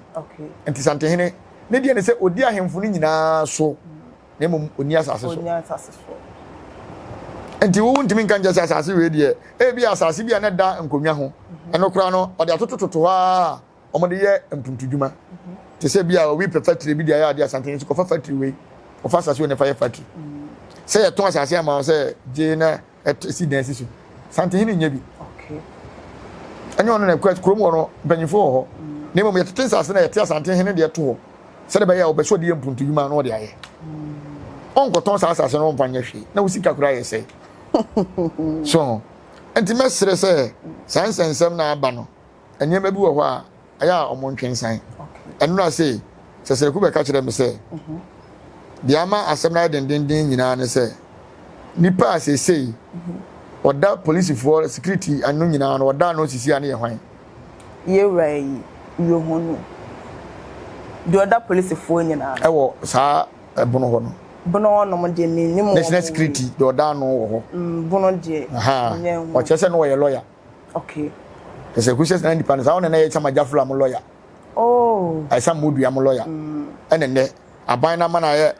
nti santehene Ne deɛ ne sɛ ɔdi ahemfo no nyinaa so, na mmom ɔnni asase so. Nti wo ntumi nka nkyɛ sɛ asase wei deɛ, ebi asase bi a na ɛda nkonnwa ho, mhm. ɛno koraa no ɔde atotototo hɔ a wɔde yɛ mpuntudwuma. Mhm. Te sɛ bi a obi pɛ factory bi de ayɛ adeɛ asante nso kɔfa factory wei, kɔfa asase wei na ɛfa yɛ factory. Mhm. Sɛ yɛtɔn asase ama wo sɛ gye na si dan si so. Santehene nyɛ bi. Ɛnyɛ ɔno na ɛkura kurom hɔ no mpanyinfoɔ wɔ hɔ. Na mmom yɛtete nsase na yɛte Asantehene deɛ to hɔ sɛdeɛ ɛbɛyɛ a ɔbɛ sɛ ɔde yɛ mpuntudwuma na ɔde ayɛ. Ɔnkɔtɔn saa asase no ɔmfa nyɛ hwee na wo sika koraa yɛ sɛe. So ho. Nti mɛsrɛ sɛ saa nsɛnsɛm na aba no nneɛma bi wɔ hɔ a ɛyɛ a wɔntwe nsan. Ɛnora sei, Sɛsɛreku bɛka kyerɛɛ me sɛ, deɛ ama asɛm no ayɛ dendenden nyinaa ne sɛ, nipa a seesei ɔda polisifoɔ security ano nyinaa no, ɔda ano sisi a ne yɛ hwan? Yɛwura yi, Yohonu. Deɛ ɔda polisifoɔ nyinaa no. Ɛwɔ saa ɛbono hɔ no. Bono hɔ nom deɛ mennim wɔn. National security deɛ ɔda ano wɔ hɔ. Bono deɛ, menyɛ hu. Ɔkyerɛ sɛ no ɔyɛ lawyer. Okay. Ɛsɛ kusi na nipa no saa ɔna na yɛ sama jafla mo lawyer. Oh. Ɛsa mo dua mo lawyer. Mm. Ɛna nɛ aban na ma na yɛ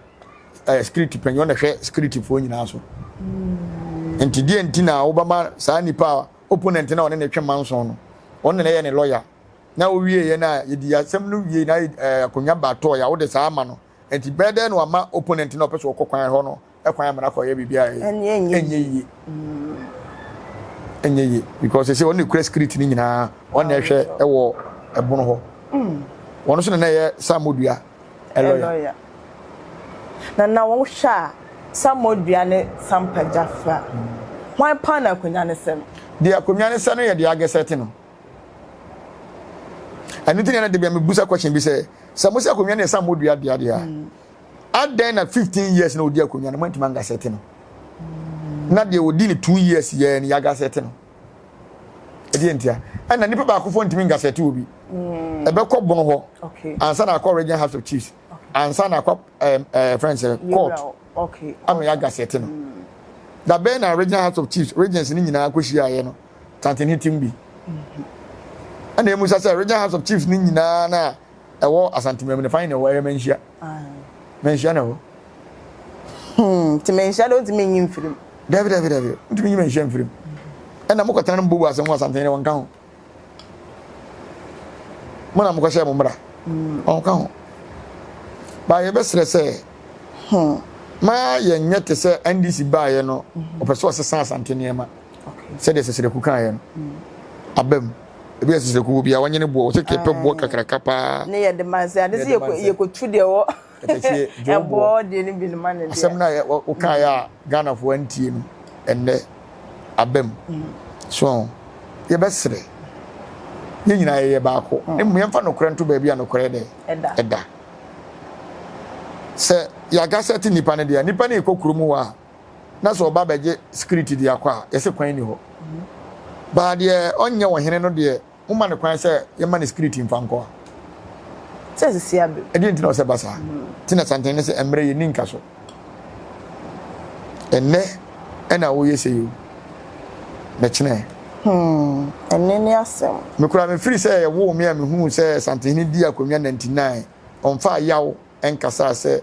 ɛɛ security panyin ɔna hwɛ security foɔ nyinaa so. Mm. Nti deɛ nti na wobɛma saa nipa a opponent na ɔne ne twe manson no ɔne na yɛ ne lawyer na owie yɛ na yɛdi asɛm no wie na ɛɛ akonnwa ba tɔɔ yɛ wode saa ama no nti bɛyɛ dɛ na wama opponent na ɔpɛ sɛ ɔkɔ kwan hɔ no kwan amena kɔyɛ biribi a ɛnyɛ yie ɛnyɛ yie because sɛ ɔne kura spirit no nyinaa ɔne ɛhwɛ ɛwɔ ɛbono hɔ mm. wɔn nso na na ɛyɛ samodua Lɔya. Na na wohwɛ a Samuel ne Sampa Gyafra, hwan paa na akonnwa no sɛ no? Deɛ akonnwa no sɛ no yɛ deɛ agɛsɛte no. Ɛno nti na na debia mebusa question bi sɛ, sɛ mo sɛ akonnwa no yɛ Samuel dua dea deɛ a, adɛn na 15 years na ɔdi akonnwa no moantumi angasɛte no? Na deɛ ɔdi no 2 years yɛɛ no yɛagasɛte no. Ɛdeɛ ntia? Ɛna nipa baakofoɔ ntumi ngasɛte obi. Ɛbɛkɔ bono hɔ ansa na akɔ Region House of Chiefs ansa na akɔ ɛɛ ɛɛ fɛn sɛ court ama yɛ agasɛte no. Da bɛn na Region House of Chiefs regions ne nyinaa kɔ hyiaeɛ no tantene tim bi. Ɛna emu sɛ sɛ Region House of Chiefs ne nyinaa na ɛwɔ Asantemam no fan na ɛwɔ ɛyɛ manhyia. Manhyia na ɛwɔ. Hmm, nti manhyia de wontumi nyi mfiri mu. Dabi dabi dabi, wontumi nyi manhyia mfiri mu. Ɛna mokɔtena no mbobu asɛm ho Asantehene wɔnka ho. Mo na mokɔhyɛ mo mmara. Wɔnka ho. Ba yɛbɛsrɛ sɛ hmm. ma yɛnyɛ te sɛ NDC baeɛ no, ɔpɛ sɛ ɔsesa Asante nneɛma. Sɛdeɛ Sɛsɛrɛku kaeɛ no, aba mu. Ebi yɛ Sɛsɛrɛku wɔ bi a wɔnyɛ ne boɔ, wɔsɛ kɛpɛ boɔ kakraka paa. Ne yɛde ma sɛ ade sɛ yɛkɔtu deɛ wɔ Katakyie dwo boɔ. Ɛboɔ deɛ no bi no ma no deɛ. Asɛm no a wokaeɛ a Ghanafoɔ antie no, ɛnnɛ aba mu. So yɛbɛsrɛ, yɛn nyinaa yɛyɛ baako. Na mmom yɛmfa nokorɛ nto baabi a nokorɛ dɛ ɛda. Sɛ yɛagasɛte nnipa no deɛ a, nnipa no rekɔ kurom hɔ a, na sɛ ɔba bɛgye security de akɔ a, yɛse kwan nni hɔ. Baa deɛ ɔnyɛ ɔhene no deɛ, Momma no kwan sɛ yɛmma no skiriti mfa nkɔ a. Sɛ sisi abe. Ɛdeɛn nti na ɔsɛ ba saa? Nti na santen no sɛ ɛmmerɛ yɛnni nka so. Ɛnnɛ ɛna woyɛ sei o, na kyena ɛ? Hmm, ɛnne ne asɛm. Me koraa mefiri sɛ yɛwoo me a mehuu sɛ Santehene dii akonnwa 99, ɔmfaa yaw nkasaa sɛ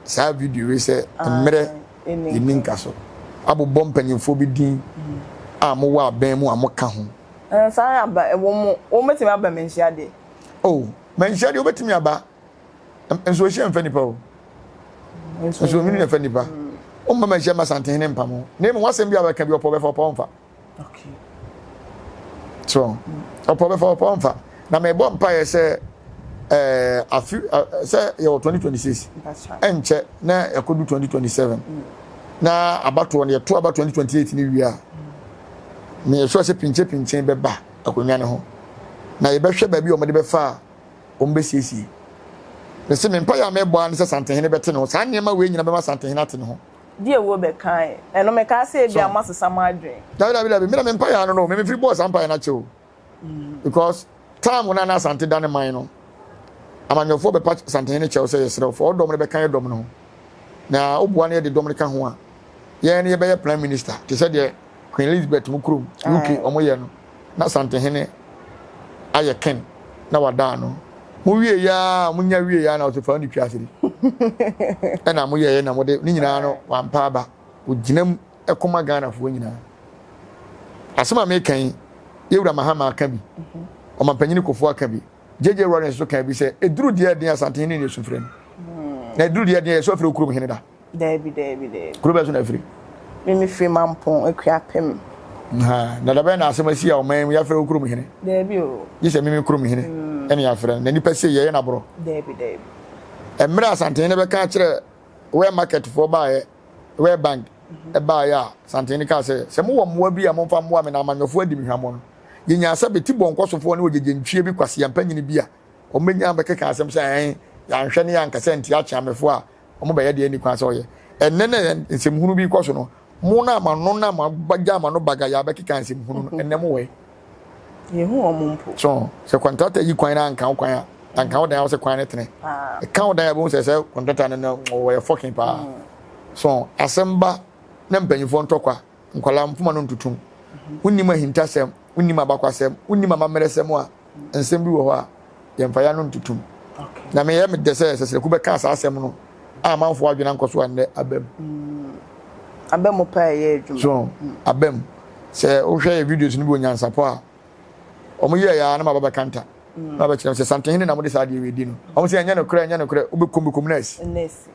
saa video wei sɛ mmerɛ yɛnni nka so. Abobɔ mpanyinfoɔ bi din a mowɔ abɛn mu a moka ho. Saa aba ɛwɔ mu, wɔn bɛtumi aba manhyia deɛ. Oh, manhyia deɛ wobɛtumi aba. Nso ohyia mfa nipa o. Nso onwini na ɛfa nipa. Womma manhyia ma Santehene mpam ho. Na mmom w'asɛm bi a wobɛka bi ɔpɔ bɛfa ɔpɔ ɔmfa. Okay. So, ɔpɔ bɛfa ɔpɔ ɔmfa. Na mebɔ mpaeɛ sɛ ɛɛ afi sɛ yɛwɔ 2026 ɛnkyɛ na ɛkɔdu 2027 na abatoɔ no yɛto aba 2028 no wie a meyɛ sure sɛ pinkye-pinkye bɛba akonnwa no ho, na yɛbɛhwɛ baabi a wɔde bɛfa a wɔbɛsiesie. Mese me mpaeɛ a mebɔ ara ne sɛ Santehene bɛte ne ho. Saa nneɛma wei nyina bɛma Santehene ate ne ho. Deɛ wuo bɛkae. Ɛno mekaa sɛ ebia moasesa mo adwene. Dabi dabi dabi, me na me mpaeɛ ano no, me mefiri bɔɔ saa mpaeɛ no akyɛ o. Because time no a na Asante da ne man no, amanyɔfoɔ bɛpa Santehene kyɛw sɛ yɛsrɛ wo fa wo dɔm no bɛka yɛ dɔm no ho. Na woboa no yɛde dɔm no ka ho a, yɛn no yɛbɛyɛ prime minister te sɛ deɛ Queen Elizabeth mu kurom UK wɔn yɛ no na Santehene ayɛ king na wada ano. Mo wie ya mo nya wie ya na ɔsɛ fa ne twa asiri. Ɛna mo yɛyɛ na mo de ne nyinaa no wampa aba. Ogyina mu ɛkɔma Ghanafoɔ nyinaa. Asɛm a meka yi Yɛwura Mahama aka bi. Ɔmampanyini Kofoɔ aka bi. JJ Rawlings nso kaa bi sɛ eduru deɛ ɛden Asantehene ne esu frɛ no. Na eduru deɛ ɛden yɛ so afiri okurom hene da. Daabi, daabi, daabi. Kuro bɛn so na afiri? Me mefiri Mampong, Akuapem. Ha, na da bɛn na asɛm asi a ɔman mu yɛafrɛ wo kurom hene? Daabi o. Gye sɛ meme kurom hene ɛna yɛafrɛ no. Na nipa sei yɛyɛ no aborɔ. Daabi, daabi. Mmerɛ a Asantehene bɛka akyerɛ Ware market foɔ baeɛ, Ware bank ɛbaeɛ a Asantehene kaa sɛ, sɛ mowɔ mmoa bi a momfa mmoa me na amanyɔfoɔ adi me hwammɔ no. Yɛnyaa sɛ bɛti bɔnkɔsofoɔ ne ogyegyentwie bi kwaseampanyini bi a wɔbɛnya bɛkeka asɛm sɛ ɛn yɛanhwɛ ne yɛankasa antia akyeamefoɔ a wɔbɛyɛ deɛ ɛnni kwan sɛ wɔyɛ. Ɛnnɛ na nsɛmhunu bi rekɔ so no, mo no a mo ano no a moagya mo ano bagayɛ abɛkeka nsɛmhunu no, ɛnnɛ mowɔ he? Yɛnhu wɔn mpo. So sɛ kɔntrata yi kwan na anka wo kwan a, anka wo dan a wo sɛ kwan no tene. Ɛka wo dan a wobɛhu sɛ sɛ kɔntrata no no wɔyɛ fɔkin paa. So asɛm ba na mpanyinfoɔ ntɔkwa, nkwadaa mfoma no ntutum. Wonnim ahintasɛm, wonnim abakwasɛm, wonnim amammerɛsɛm a, nsɛm bi wɔ hɔ a yɛmfa yɛn ano ntotom. Na meyɛ me dɛ sɛ Sɛsɛrɛku bɛkaa saa asɛm no a amanfoɔ adwene ankɔ so a nnɛ aba mu. Mm. Aba mu paa ɛyɛ adwuma. So aba mu. Sɛ wohwɛ yɛ videos no bi wɔ nyansapɔ a, wɔn yɛɛ ya na ma ba bɛkanta. Mm. Na bɛkyerɛ sɛ Santehene na mode saa adeɛ wei di no. Wɔn sɛ ɛnyɛ nokorɛ, ɛnyɛ nokorɛ, wobɛkum bɛkum na asi. Nɛsi.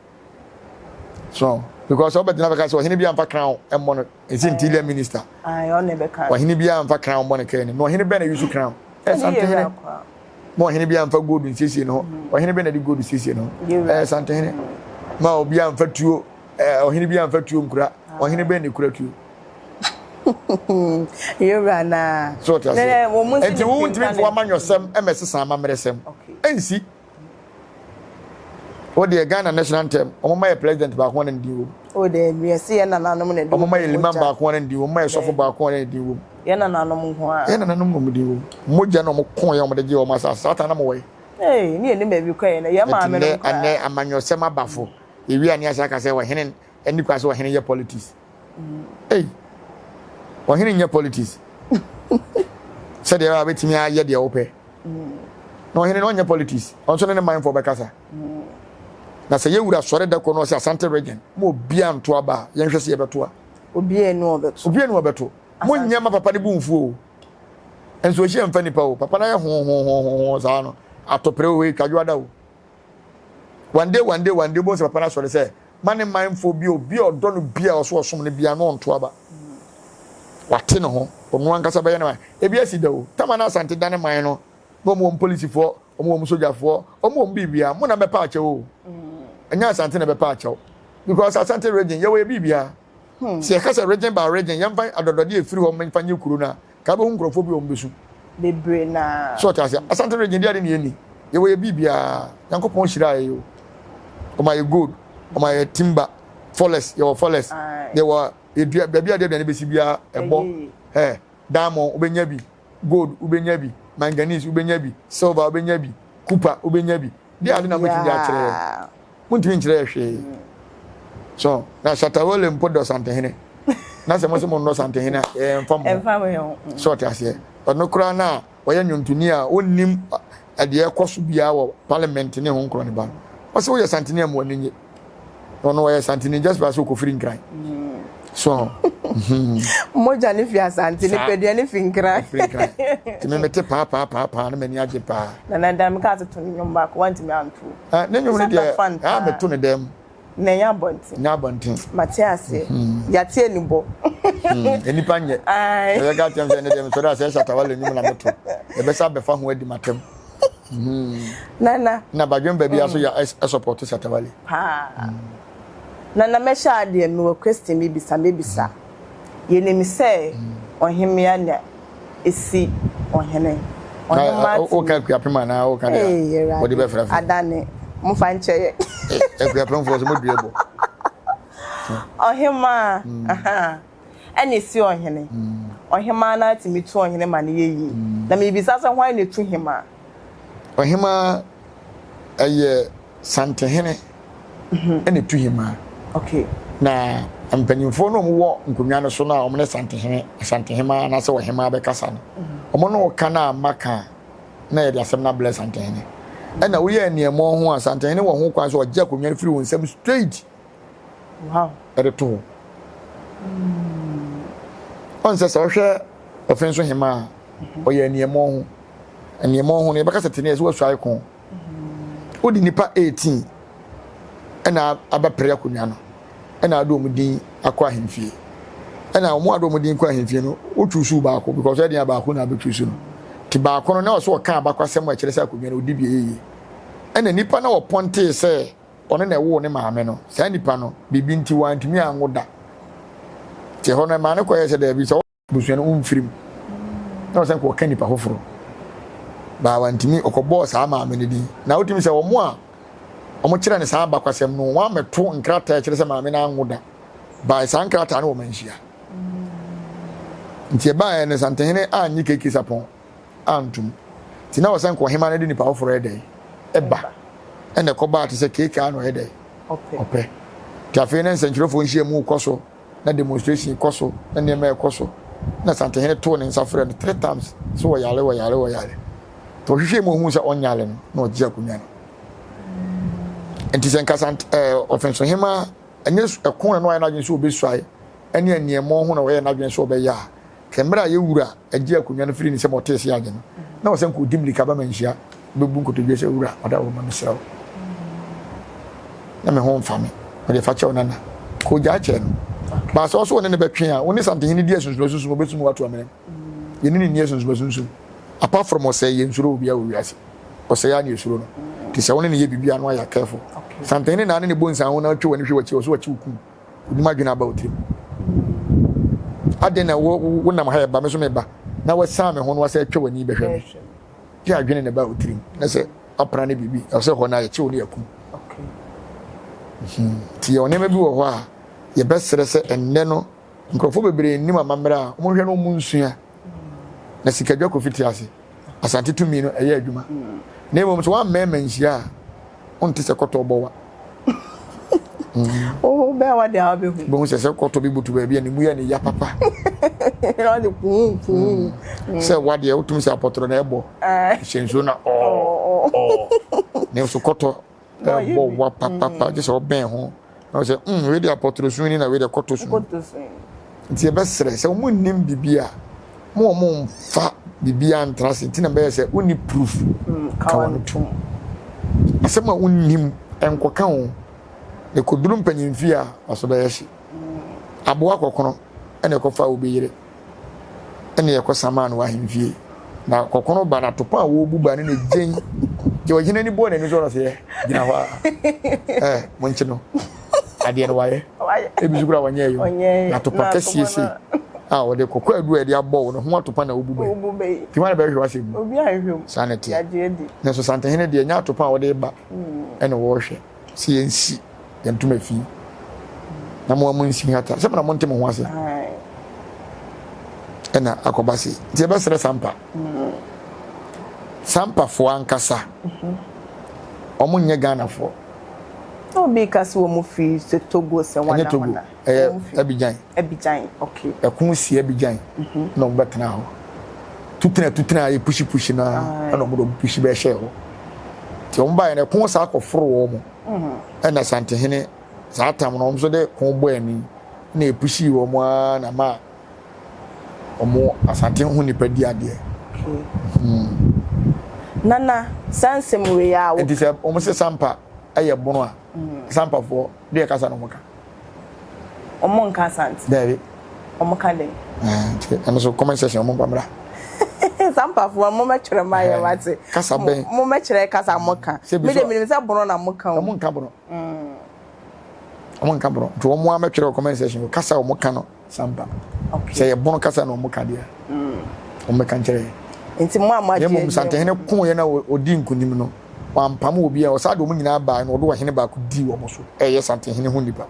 So because ɔbɛgyina bɛka sɛ ɔhene bi amfa crown mmɔ no ɛsɛ interior minister. Ayi ɔne bɛka. Ɔhene bi amfa crown mmɔ no kɛn no. Na ɔhene bɛn na use crown? Ɛsantehene. Ma ɔhene biara mfa gold nsiesie ne ho. Ɔhene bɛn na de gold siesie ne ho? Ɛyɛ Santehene. Ma obiara mfa tuo, ɛɛ ɔhene biara mfa tuo nkura. Ɔhene bɛn na ekura tuo? Yewura na. So ɔte aseɛ. Nti wo ntumi mfa w'amanyɔsɛm mmɛsesa amammerɛsɛm. Ɛnsi. Wo deɛ Ghana national anthem, wɔn ma yɛ president baako a na ne din wɔ mu. O daabi, ɛsɛ yɛn nananom na ɛde wɔn ma yɛ liman baako a na ne din wɔ mu, wɔn ma yɛ sɔfo baako a na ne din wɔ mu. Yɛn nananom nko ara. Yɛn nananom na wɔn din wɔ mu. Mogya na wɔn ko yɛ wɔn de gye wɔn asase. Saa tan na mo wɔ yi. Ee, ne yɛn nim baabi kɔ yɛn na yɛn maame nom koraa. Ɛnɛ amanyɔsɛm abafo. Ewi a ne asa aka sɛ ɔhene ɛni kwa sɛ ɔhene yɛ politics. Ei, ɔhene nyɛ politics. Sɛdeɛ ɛbɛyɛ a wobɛtumi ayɛ deɛ wopɛ. Na ɔhene no ɔnyɛ politics. Ɔnso ne ne manfoɔ bɛkasa. Na sɛ yɛwura sɔre da kɔ no ɔsɛ Asante region ma obiara nto aba a, yɛnhwɛ sɛ yɛbɛto a. Obiara ni ɔbɛto. Obiara ni ɔbɛto. Monyɛ ma papa no bu mfuo o. Nso ɔhyia mfa nipa o. Papa no ayɛ hohohohoho saa no. Atɔprɛ o, twadwo ada o. One day, one day, one day, wobɛhu sɛ papa no asɔre sɛ ma ne manfoɔ bi obi a ɔdɔ no bi a ɔso ɔsom no bia no ɔnto aba. Wate ne ho, ɔno ankasa bɛyɛ ne man. Ebi asi da o. Tama na Asante da ne man no, na wɔn wɔn polisifoɔ, wɔn wɔn sogyafoɔ, wɔn wɔn biribiara. Mo na mɛpa akyɛw o. Ɛnyɛ Asante na bɛpa akyɛw. Because Asante region, yɛwɔ yɛ biribiara. Sɛ yɛka sɛ region by region, yɛmfa adɔdɔdeɛ ɛfiri hɔ mfa nyɛ kuro no a, ka bɛhu nkurɔfoɔ bi a wɔn bɛsu. Bebree naa. So ɔte aseɛ? Asante region deɛ ade ne yɛnni. Yɛwɔ yɛ biribiara. Nyankopɔn hyiraa yɛ o. Ɔma yɛ gold, ɔma yɛ timber, forest, yɛwɔ forest. Yɛwɔ yɛdua baabi a de aduane bɛsi biara ɛbɔ. Ɛ diamond wobɛnya bi, gold wobɛnya bi, manganese wobɛnya bi, silver wobɛnya bi, copper wobɛnya bi. Deɛ ade na mobɛtumi de akyerɛ yɛn. Montumi nkyerɛ yɛ hwee. So na Shatta Wale mpo dɔ Santehene. Na sɛ mo se mo nnɔ Santehene a, ɛmfa mo ho. So ɔte aseɛ. Ɔno koraa no a ɔyɛ nnwontoni a ɔnnim deɛ ɛkɔ so biara wɔ parliament ne ho nkorɔ ne ba no. Ɔsɛ woyɛ Santene a mo ani nye. Ɔno ɔyɛ Santene just by sɛ ɔkɔfiri Nkran. So Mogya ne fi Asante, nipadua ne fi Nkran. Firi Nkran. Nti me mete paa paa paa paa na m'ani agye paa. Nana Dan mekaa sɛ to ne nnwom baako wantumi anto. Eh, ne nnwom no deɛ ɛa meto ne dɛm. Na ɛnyɛ abɔnten. Nyɛ abɔnten. Mate aseɛ. Yate anibɔ. Nnipa nyɛ. Ɛbɛka kyerɛ me sɛ ɛnɛ deɛ mesɔre a sɛ Shatta Wale nnwom na meto. Ɛbɛsa abɛfa ho adi m'atɛm. Nana. Na badwemba bi aso yɛ ɛsɔpɔto Shatta Wale. Paa. Nana mɛhyɛ adeɛ mewɔ question bi bisa mɛbisa. Yɛnim sɛ ɔhemmea na ɛsi ɔhene. Ɔhemmaa tumi. Woka Akuapem anaa woka deɛ wɔde bɛfrɛfrɛ? Adane, momfa nkyɛ yɛ. Akuapemfoɔ so modua bɔ. Ɔhemmaa ɛna ɛsi ɔhene. Ɔhemmaa no ara tumi tu ɔhene ma no yɛ yie. Na mebisa sɛ hwan na ɛtu hemmaa? Ɔhemmaa ɛyɛ Santehene na ɛtu hemaa. Okay. Na mpanyinfoɔ no a wɔwɔ nkonnwa no so no a wɔn ne Santehene, Asantehemaa anaasɛ ɔhemaa bɛkasa no, wɔn ne wɔka no a maka a, na yɛde asɛm no abrɛ Santehene. Ɛna woyɛ nneɛma ho a, Santehene wɔ ho kwan sɛ ɔgye akonnwa no firi wo nsam straight. Wow. Ɛde to hɔ. Ɔn sɛ sɛ ɔhwɛ ɔfe nso hemaa a, ɔyɛ nneɛma ho. Nneɛma ho no yɛbɛka sɛ tene sɛ wasuae ko. Wode nnipa 18 na abɛpere akonnwa no ɛna ade wɔn din akɔ ahemfie. Ɛna wɔn ade wɔn din kɔ ahemfie no, wotwusu baako because ɛdeɛ baako na abɛtwusu no. Ti baako no na ɔsɛ ɔka abakwasɛm a ɛkyerɛ sɛ akonnwa no odi bi ɛyɛ yie. Ɛna nipa na wɔpɔntee sɛ ɔno na ɛwoo ne maame no, saa nipa no biribi nti wantumi anwo da. Nti ɛhɔ no ɛmaa no kɔyɛ sɛ daabi sɛ abusua no womfiri mu na ɔsɛ nka ɔka nipa foforɔ baa wantumi ɔkɔbɔɔ saa maame no din na wotumi sɛ wɔn a wɔn kyerɛ no saa abakwasɛm no wɔn amɛto nkrataa kyerɛ sɛ maame no anwo da baa saa nkrataa no wɔn anhyia nti ɛbaeɛ no Santehene annye keke sapɔn antom nti na ɔsɛ nka ɔhema no de nipa foforɔ yɛ dɛn ɛba ɛna ɛkɔbaa te sɛ keke a na ɔyɛ dɛn ɔpɛ nti afei ne nsɛnkyerɛfoɔ nhyia mu kɔ so na demonstration kɔ so na nneɛma ɛkɔ so na Santehene too ne nsa frɛ no three times sɛ ɔyare ɔyare ɔyare nti ɔhwehwɛ mu ohun sɛ ɔnyare no na ɔgye akonnwa no nti sɛ nka Sant ɛɛ ɔfensohema ɛnyɛ ɛko na ɔyɛ n'adwene sɛ ɔbɛsuae ɛne aniɛmɔ ho na ɔyɛ n'adwene sɛ ɔbɛyɛ a kɛ mmerɛ a yɛwura agye akonnwa no firi ne sɛ ɔtee se agye no na ɔsɛ nka ɔdi mmirika ba ma nhyia bɛbu nkotodwe sɛ wura ɔda wo ma mesrɛ wo na me ho mfa me ɔde fa kyɛw nana ka ogyaa kyɛɛ no baasa ɔso ɔne ne bɛtwe a wo ne Santehene di asunsumasunsun ɔbɛsum wato amena mu yɛne ne nni asunsumasunsun apart from ɔsɛe yɛnsuro obiara wɔ wiase. Ɔsɛe ara na esuro no. Nti sɛ wo ne no yɛ biribi a na wayɛ careful. Santehene na ne ne bɔ nsan ho na ɔtwe w'ani hwɛ w'akyi ɔso wakyi wo kum. Onim adwene aba wo tirim. Adɛn na wo wonam ha ɛba me so meba na wasan me ho na wasa atwa w'ani bɛhwɛ me. Gye adwene na ɛba wo tirim na sɛ apra ne biribi ɛsɛ hɔ na yɛkyew ne yɛkum. Nti yɛwɔ nneɛma bi wɔ hɔ a yɛbɛsrɛ sɛ ɛnnɛ no nkurɔfoɔ bebree nnim amammerɛ a wɔhwɛ no wɔn nsua na sikadwa kofi te ase. Asante tumi no ɛyɛ adwuma. Na mmom sɛ woammɛn manhyia a, wonte sɛ kɔtɔ bɔ wa. Wo bɛn wa deɛ wabɛhu. Wobɛhu sɛ sɛ kɔtɔ bi butu baabi a ne mu yɛ ne ya papa. Na ɔde kuu kuu. Sɛ wa deɛ wotumi sɛ apɔtorɔ na ɛbɔ. Hyɛ nsuo na ɔɔ ɔɔ. Nanso kɔtɔ ɛbɔ wa papapa gye sɛ ɔbɛn ho na ɔsɛ mm wei de apɔtoro sun ni na wei de kɔtɔ sun nti yɛbɛsrɛ sɛ wɔn nnim bibi a mo wɔn mfa bibi a ntra se nti na bɛyɛ sɛ wonni proof mm, ka wɔn to asɛm a wonnim nkɔka ho na kɔduru mpanyimfie a waso bɛyɛ hye mm. aboa kɔkono ɛna ɛkɔfa obi yere ɛna yɛkɔ samaa no wɔ ahemfie na kɔkɔnɔ ba na atopa a wɔrebu ba no na egyen nti ɔhene ani bɔɔ n'ani so ɔno sɛ yɛ gyina hɔ a ɛɛ monkye no adeɛ no wayɛ ebi so kura wɔnyɛ yɛ na atopa kɛseɛ sei a wɔde kɔkɔ adu a yɛde abɔ wo no ho atopa na wobu bɛ nti wɔn na bɛhwehwɛ w'asɛm mu saa na ɛteɛ nanso santehene deɛ nyɛ atopa a wɔde ba ɛna wɔrehwɛ sɛ yɛnsi yɛn ntoma fi na mo a monsi hata sɛ mo na monte mo ho ase ɛna akɔba se nti yɛbɛsrɛ sampa sampafoɔ ankasa wɔn nyɛ ghanafoɔ obi ka sɛ wɔn firi sɛ togo sɛ wɔn ɛnyɛ togo ɛyɛ abidjan abidjan okay ɛko si abidjan na wɔn bɛtena hɔ tutena tutena ayɛ pushi pushi na ɛna wɔn de wɔn pushi bɛhyɛ hɔ nti wɔn baeɛ no ɛko saa kɔforo wɔn ɛna santehene saa tam no wɔn nso de ko bɔ ani na epushi wɔn ara na ma wɔn asante ho nipa di adeɛ. Hmm. Nana saa nsɛm wei a. Nti sɛ wɔn sɛ sampa ɛyɛ bono a mm. sampafoɔ deɛ kasa na wɔn ka. Wɔn nka asante. Daabi. Wɔn ka dɛn. Nti ɛno so comment section wɔn mpa mmra. Sampafoɔ mo mɛtwerɛ ma yɛ wate. Kasa bɛn. Mo mɛkyerɛ kasa mo ka. Mi de mi nim sɛ bono na mo ka o. Wɔn nka bono. Wɔn nka bono nti wɔn a mɛtwerɛ wɔ comment section kasa wɔn ka no. Sampa. Sɛ yɛ bono kasa na wɔn ka deɛ, wɔn bɛka nkyerɛ yɛ. Nti mo a mo agye. Na mmom Santehene ko yɛ na ɔdi nkunim no, wampam obiara, ɔsaa de wɔn nyinaa baeɛ na ɔde ɔhene baako dii wɔn so, ɛyɛ Santehene ho nipa.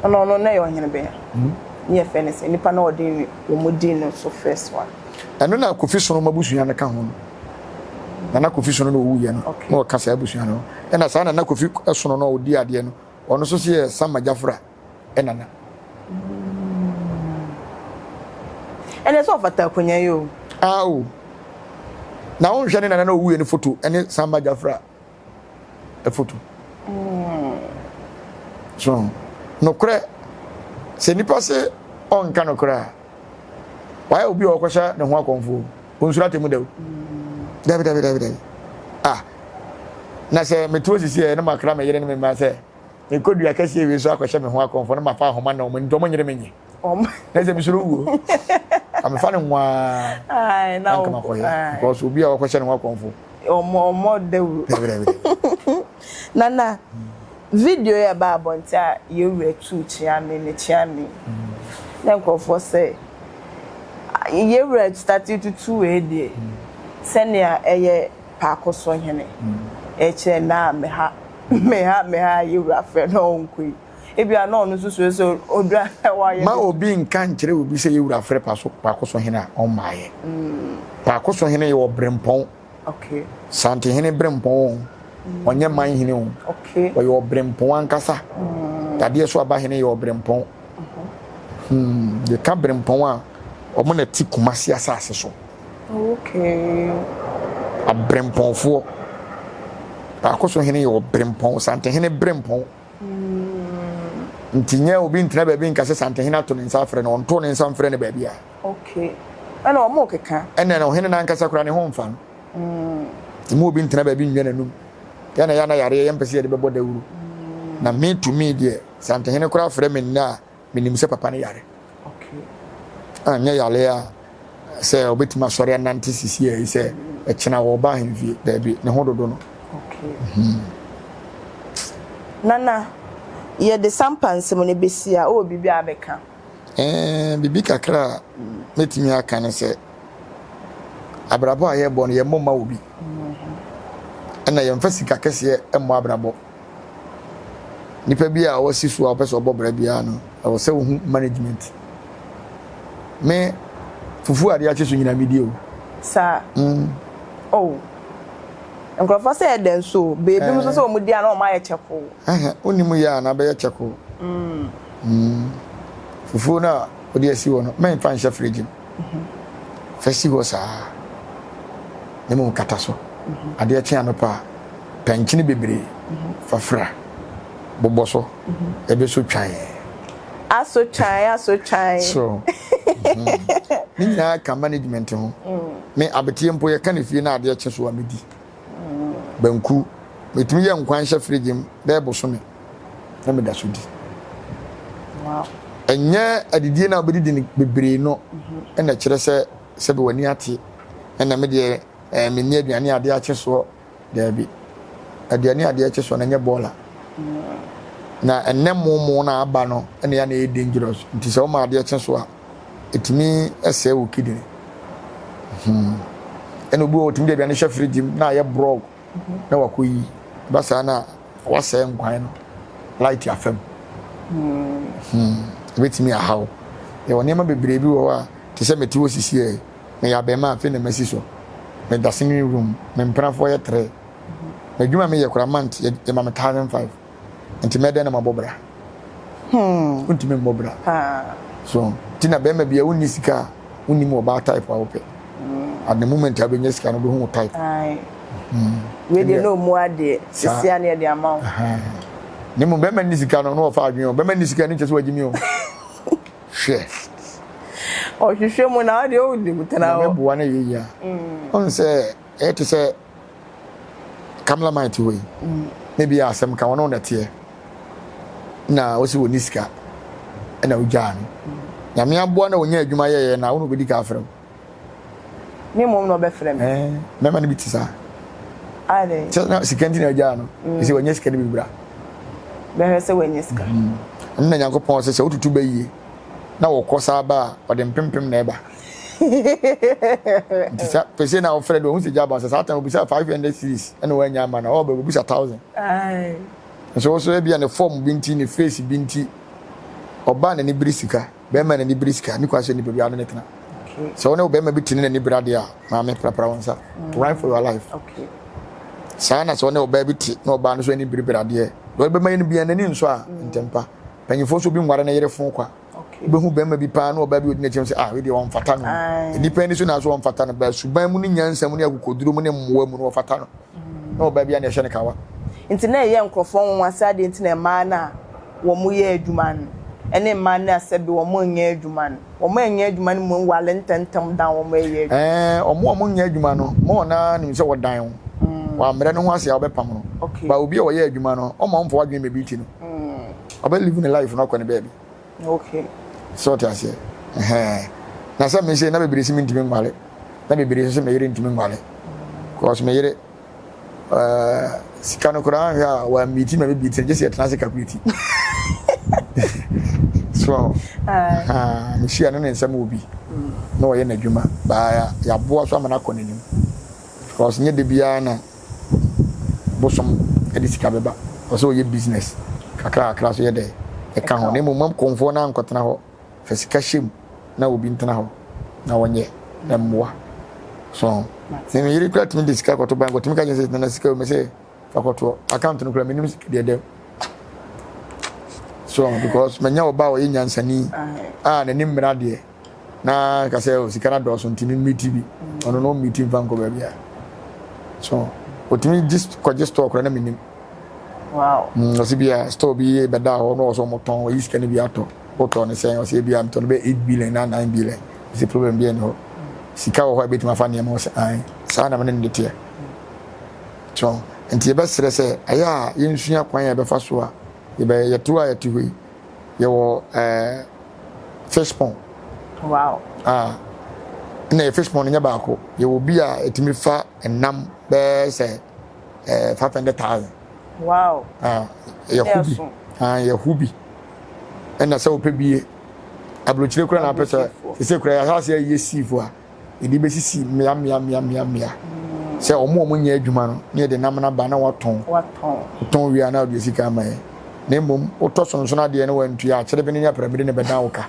Ɔno ɔno na ɛyɛ ɔhene bɛn? Ne yɛ fɛ ne sɛ nipa na ɔde wɔn di no so first one. Ɛno na Kofi Sono abusua no ka ho no. Nana Kofi Sono na ɔwuiɛ no, na ɔka saa abusua no ho. Ɛna saa Nana Kofi Sono no a ɔdi adeɛ no, Ɔno nso so yɛ Sama Jafra nana. Ɛnna sɛ ɔfata akonnwa yi o. Ah o. Na wonhwɛ ne nana na owuiɛ no foto ɛne Sama Jafra foto. So nokorɛ sɛ nipa se ɔnka nokorɛ a wayɛ obi a ɔkɔhyɛ ne ho akɔmfoɔ onsuro atemu da o. Dabi dabi dabi dabi. Ah na sɛ mete hɔ sisi ɛ na makra me yere ne me mma sɛ mekɔ dua kɛseɛ wei so akɔhyɛ me ho akɔmfo na mafa ahoma na wɔn nti wɔn nyere me nye na sɛ mesuro wuo na mefa no nwaa na nka makɔyɛ because obi a ɔkɔhyɛ ne ho akɔmfo ɔmɔ dawuro nana video yɛ ba abɔnten a yɛwura tu kyeame ne kyeame na nkurɔfoɔ sɛ yɛwura starte tutu wei deɛ sɛnea ɛyɛ paako so hene ɛkyerɛ na meha meha meha yɛwura frɛ na ɔnkɔ yi ebia na ɔno nso suro sɛ odura wayɛ ma obi nka nkyerɛ obi sɛ yɛwura frɛ paso paako so hene a ɔmmaayɛ paako so hene yɛ ɔbrempɔn okay santehene brempɔn o ɔnyɛ man hene o okay ɔyɛ ɔbrempɔn ankasa dadeɛ so aba hene yɛ ɔbrempɔn hmm yɛka brempɔn a wɔn na ti Kumasi asase so Okay. Abrempɔnfoɔ. Baako so hene yɛ ɔbrempɔn, Santehene brempɔn. Nti nyɛ obi ntena baabi nka sɛ Santehene ato ne nsa afrɛ no, ɔnto ne nsa mfrɛ no baabi a. Okay. Ɛna wɔn keka. Ɛna na ɔhene n'ankasa koraa ne ho mfa no. Nti mu obi ntena baabi nwɛ n'anum. Yɛn na yɛn na yareɛ yɛn mpɛ sɛ yɛde bɛbɔ dawuro. Na me tumi deɛ Santehene koraa frɛ me nnɛ a menim sɛ papa no yare. Anyɛ yare a sɛ ɔbɛtumi asɔre anante sisi a yi sɛ. ɛkyena wɔreba ahemfie. Daabi, ne ho dodo no. Okay. Nana, yɛde Sampa nsɛm no bɛsi a, wowɔ biribi a wobɛka? Ɛɛ, biribi kakra a mɛtumi aka ne sɛ, abrabɔ a yɛrebɔ no, yɛmmɔ mma obi. Ɛna yɛmfa sika kɛseɛ mmɔ abrabɔ. Nipa bi a ɔsi so a ɔpɛ sɛ ɔbɔ bra biara no, ɛwɔ sɛ wohu management. Me, fufu adeɛ akye so nyinaa medie o. Saa. Oh. Nkurɔfoɔ sɛ ɛdɛ nso o. Beebi nso sɛ wɔn di a na wɔn ayɛ kyɛkoo. Ɛhɛn, wonim yɛ a na abɛyɛ kyɛkoo. Fufuo no a wode asi hɔ no, mɛmfa nhyɛ fridge mu. Fa si hɔ saa, na mmom kata so. Adeɛ kye anɔpa a, pɛ nkyene bebree fa fra, bobɔ so, ɛbɛso twan. Aso twan, aso twan. So, ne nyinaa ka management ho. Me abeteɛ mpo yɛka ne fie na adeɛ kye so a medi. Banku, metumi yɛ nkwan hyɛ fridge mu bɛyɛ bosome na meda so di. Ɛnyɛ adidie no a wobɛdidi no bebree no na ɛkyerɛ sɛ sɛbe w'ani ate ɛna me deɛ ɛɛ menni aduane adeɛ akye soɔ. Daabi. Aduane adeɛ akye soɔ no ɛnyɛ bɔɔla. Na ɛnɛ momo no a aba no ɛna ɛyɛ na ɛyɛ dangerous. Nti sɛ woma adeɛ kye so a, ɛtumi sɛe wo kidney. Ɛna obi wɔ hɔ ɔtumi de aduane hyɛ fridge mu na ayɛ brɔg na wakɔyi. Ɛba saa na wasɛe nkwan no, light afa mu. Ɛbɛtumi ahaw. Yɛwɔ nneɛma bebree bi wɔ hɔ a, te sɛ mete hɔ sisi ɛ, meyɛ abɛɛmaa afei na masi so. Meda singing room, me mpenafoɔ yɛ tre. M'adwuma a meyɛ koraa month yɛma me 1,500. Nti mɛdɛn na mabɔ bra? Wontumi mmɔ bra. So nti na bɛrima bi a wonni sika a wonnim ɔbaa type a wopɛ. At the moment a wobɛnya sika no wobɛhu wo type. Wei deɛ na ɔmu adeɛ sisi a na yɛde ama wo. Ne mu bɛrima nni sika no na ɔfa adwene o. Bɛrima nni sika no nkyɛ sɛ wagye mi o. Hwɛ. Ɔhwehwɛ mu na ɔdeɛ ɔnnim tena hɔ. Nyame boa no yɛ yie a. Ɔn sɛ ɛyɛ te sɛ Kamla man te hɔ yi, na bi a asɛm ka wɔne wo na ɛteɛ, na wosi wɔ ne sika, ɛna wogyaa no. Nyame aboa na wɔnya adwuma yɛyɛ na wo na obɛdi ka afrɛ wo. Me mmom na ɔbɛfrɛ me. Ɛɛ, mmarima no bi te saa. Adɛn? Sɛ na sika nti na agyaa no, ɛsɛ wɔnya sika no bi bra. Bɛhwɛ sɛ wɔanya sika. Ɛno na Nyankopɔn sɛ sɛ wotutu bɛ yie na wɔkɔ saa ba a, ɔde mpempem na ɛba. Nti sa pese na ɔfrɛ de ɔhu sɛ gya ba sɛ saa time obisa 500 series ɛna wanya ama na ɔbɛ obisa 1000. Nso wo so ebia ne form bi nti ne face bi nti ɔbaa n'ani bere sika bɛrima n'ani bere sika ne kwan sɛ nipa bi ano ne tena. Sɛ wo ne bɛrima bi te ne n'ani bere adeɛ a maame prapra wo nsa run for your life. Saa na sɛ wo ne ɔbaa bi te na ɔbaa no so ani bere bere adeɛ deɛ ɔbɛma yɛ no bia n'ani nsɔ a ntɛmpa. Mpanyinfoɔ nso obi nware ne yere fo kwa. Wobɛhu bɛrima bi paa na ɔbaa bi ɔdi n'akyi sɛ ah wei deɛ ɔmfata no. Nnipa ani so na so ɔmfata no, baa suban mu ne nyansa mu ne akokoduro mu ne mmoa mu no ɔfata no. Na ɔbaa bi a na ɛhyɛ no kawa. Nti na ɛyɛ nkurɔfoɔ nwonwa sɛ adeɛ nti na mmaa no a wɔyɛ adwuma no ne mmaa no a sɛbe wɔnyɛ adwuma no, wɔnyɛ adwuma no mmom ware ntɛmntɛm dan wɔn ɛyɛ adwuma. Ɛɛ, wɔn a wɔnyɛ adwuma no, more no ara nim sɛ wɔdan wo. Wammrɛ ne ho ase a wobɛpam no. But obi a ɔyɛ adwuma no, ɔmma ɔmfa w'adwene mmɛbi ti no. Ɔbɛ live ne life no akɔ ne baabi. Okay. So ɔte aseɛ. Ɛhɛn. Na sɛ me se na bebree se mentumi nwale. Na bebree nso se me yere ntumi nwale. Because me yere uh, sika no koraa nhwɛ a wɔammiiti ma mebiiti no gye sɛ yɛtena ase calculate. So uh, mehyia no ne nsɛm wɔ bi na ɔyɛ n'adwuma baa yɛaboa so ama no akɔ n'anim. Because nyɛ da biara na bosom de sika bɛba. Ɔsɛ ɔyɛ business kakra kakra so yɛ dɛ ɛka ho. Na mmom ma kɔnfoɔ no ankɔtena hɔ. Fa sika hyɛ mu na obi ntena hɔ na ɔnyɛ na mmoa. So ne me yere kura tumi de sika kɔto bank ɔtumi ka kyerɛ sɛ nana sika o me sɛ fa kɔtoɔ account no kura menim deɛ dɛm. So because manya ɔba a ɔyɛ nyansani a n'anim mmira deɛ. na nka sɛ oh, sika no adɔɔso nti memmiti bi ɔno no ɔmmiti mfa nkɔ baabi a so ɔtumi gye kɔgye store koraa na menim ɔse bi a store bi bɛda hɔ na ɔsɛ ɔmotɔn ɔyi sika no bi atɔ wotɔ no sɛn ɔsɛ bi a metɔ no bɛ 8 billion na 9 billion ɔsɛ problem bi ɛni hɔ sika wɔ hɔ a ɛbɛtumi afa nneɛma ɔsɛ an saa na mene ne de teɛ so nti yɛbɛserɛ sɛ ɛyɛ a yɛnsua kwan a yɛbɛfa so a yɛbɛyɛ yɛto a yɛte hɔ yi yɛwɔ ɛɛ fish pond. Wow. A Ɛna yɛ fish pond no nyɛ baako. Yɛwɔ bi a ɛtumi fa ɛnam bɛyɛ sɛ ɛɛ 500,000. Wow. Ah, yɛho bi. Ah, yɛho bi. Ɛna sɛ wopɛ bi aburokyire kura na apɛ sɛ sɛ kura yɛ asase ayɛ siifo a yɛde bɛsisi mmea mmea mmea mmea mmea sɛ wɔn a wɔnyɛ adwuma no ne yɛde nam no aba na watɔn wotɔn wie a na wɔde sika ama yɛ na mmom wotɔ sonsono adeɛ no wantua akyerɛbene ne aprabire na ɛbɛdan wo ka.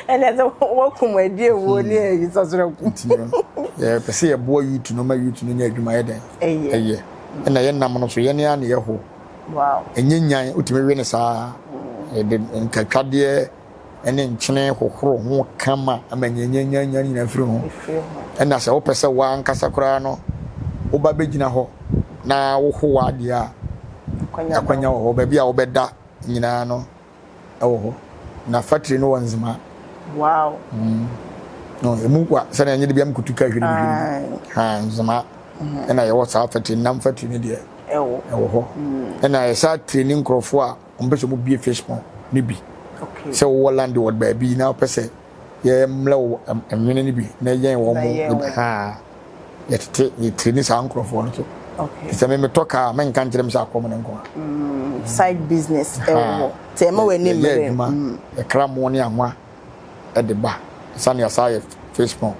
Ɛnna sɛ wɔkum adi ewuo ne ayi sɔsɔrɔ kum. Nti no yɛpɛ sɛ yɛboa youth no ma youth no nya adwuma yɛ dɛn ɛyɛ ɛna yɛ nam no so yɛne a na yɛho ɛnyɛ nyan wotumi we no saa yɛde nkatwadeɛ ne nkyene hohoro ho kama ama nyanyanyanya nyinaa firi ho. Ɛna sɛ wopɛ sɛ w'ankasa koraa no woba bɛgyina hɔ na woho w'adeɛ a, akwanya wɔ hɔ. Baabi a wobɛda nyinaa no ɛwɔ hɔ. Na factory no wɔ Nzema. Wow. No, emu wa sɛnea ɛnyɛ de bia mkutu ka hwiri hwiri. Ha Nzema. Ɛna yɛwɔ saa factory, nam factory no deɛ. Ɛwɔ hɔ. Ɛna yɛsa training nkurɔfoɔ a wɔn pɛ sɛ wɔn bie fish pond ne bi sɛ wɔwɔ land wɔ baabi na wɔpɛ sɛ yɛ mlɛ wɔ nwene ne bi na yɛn wɔn mo ha yɛtete yɛtiri ne saa nkurɔfoɔ no so sɛ me metɔ kaa menka nkyerɛ me sɛ akɔm ne nko a mm, side business ɛwɔ tɛ ɛma wɔ anim yɛ adwuma mm. yɛkra mo ne anwa ɛde ba sani asa yɛ fish pond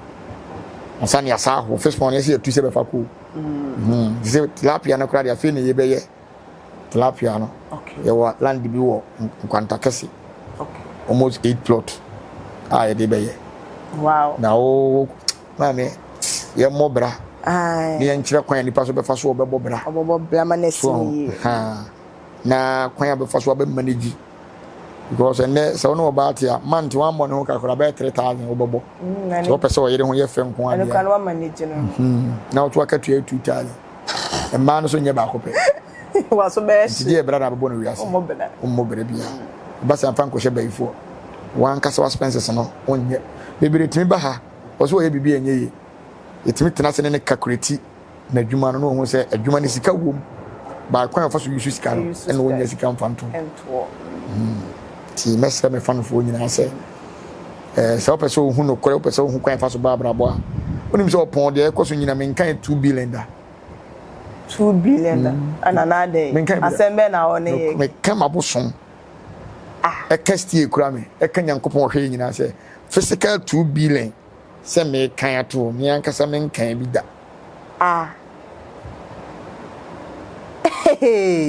sani asa aho fish pond yɛsɛ yɛtu sɛ bɛfa ko mm. sɛ tilapia no koraa deɛ afei ne yɛbɛyɛ Tilapia no, yɛwɔ land bi wɔ Nkwanta kɛse, almost 8 plot a yɛde bɛyɛ. Wow. Na wo maame yɛmmɔ bra. Ne yɛnkyerɛ kwan a nipa so bɛfa so wɔbɛbɔ bra. Ɔbɛbɔ bra ma no asi ne yie. Na kwan a bɛfa so abɛ manage. Because ɛnɛ sɛ wo ne ɔbaa te a month wammɔ ne ho kakra bɛyɛ 3000 wobɛbɔ. Sɛ wopɛ sɛ ɔyere ho yɛ fɛ nko adeɛ. Ɛno kora no wa manage no. Na woto akatua 2000. Mmaa no so nyɛ baako pɛ. Waso bɛyɛ hye. Nti deɛ bra na abɛbɔ no wiase. Ɔmmɔ bra. Ɔmmɔ bra biara. Ɛba sɛ mfa nkɔhyɛ bayifoɔ. Wankasa w'aspenses no wonyɛ. Bebree tumi ba ha, wɔ so wɔyɛ biribi a ɛnyɛ yie. Yɛtumi tena ase ne ne kakureti n'adwuma no na wɔhu sɛ adwuma no sika wom. By kwan a wɔfa so yusu sika no ɛna wɔnya sika mfa nto. Nti mɛsrɛ me fanfoɔ nyinaa sɛ Eh, sɛ wopɛ sɛ ohu nokorɛ, wopɛ sɛ ohu kwan fa so bɔ abrabɔ a, wonim sɛ ɔpɔn deɛ ɛkɔ so nyina menkan 2 billion da. 2 billion da? Mm. Ɛna na adɛn? Menkan bi da. Asɛm bɛn na ɔne yɛ? Meka m'abosom. Ah. Ɛka stie kura me, ɛka Nyankopɔn ɔhwɛ yɛ nyinaa sɛ physical 2 billion sɛ mekan ato me ankasa menkan bi da. Ah. Hey.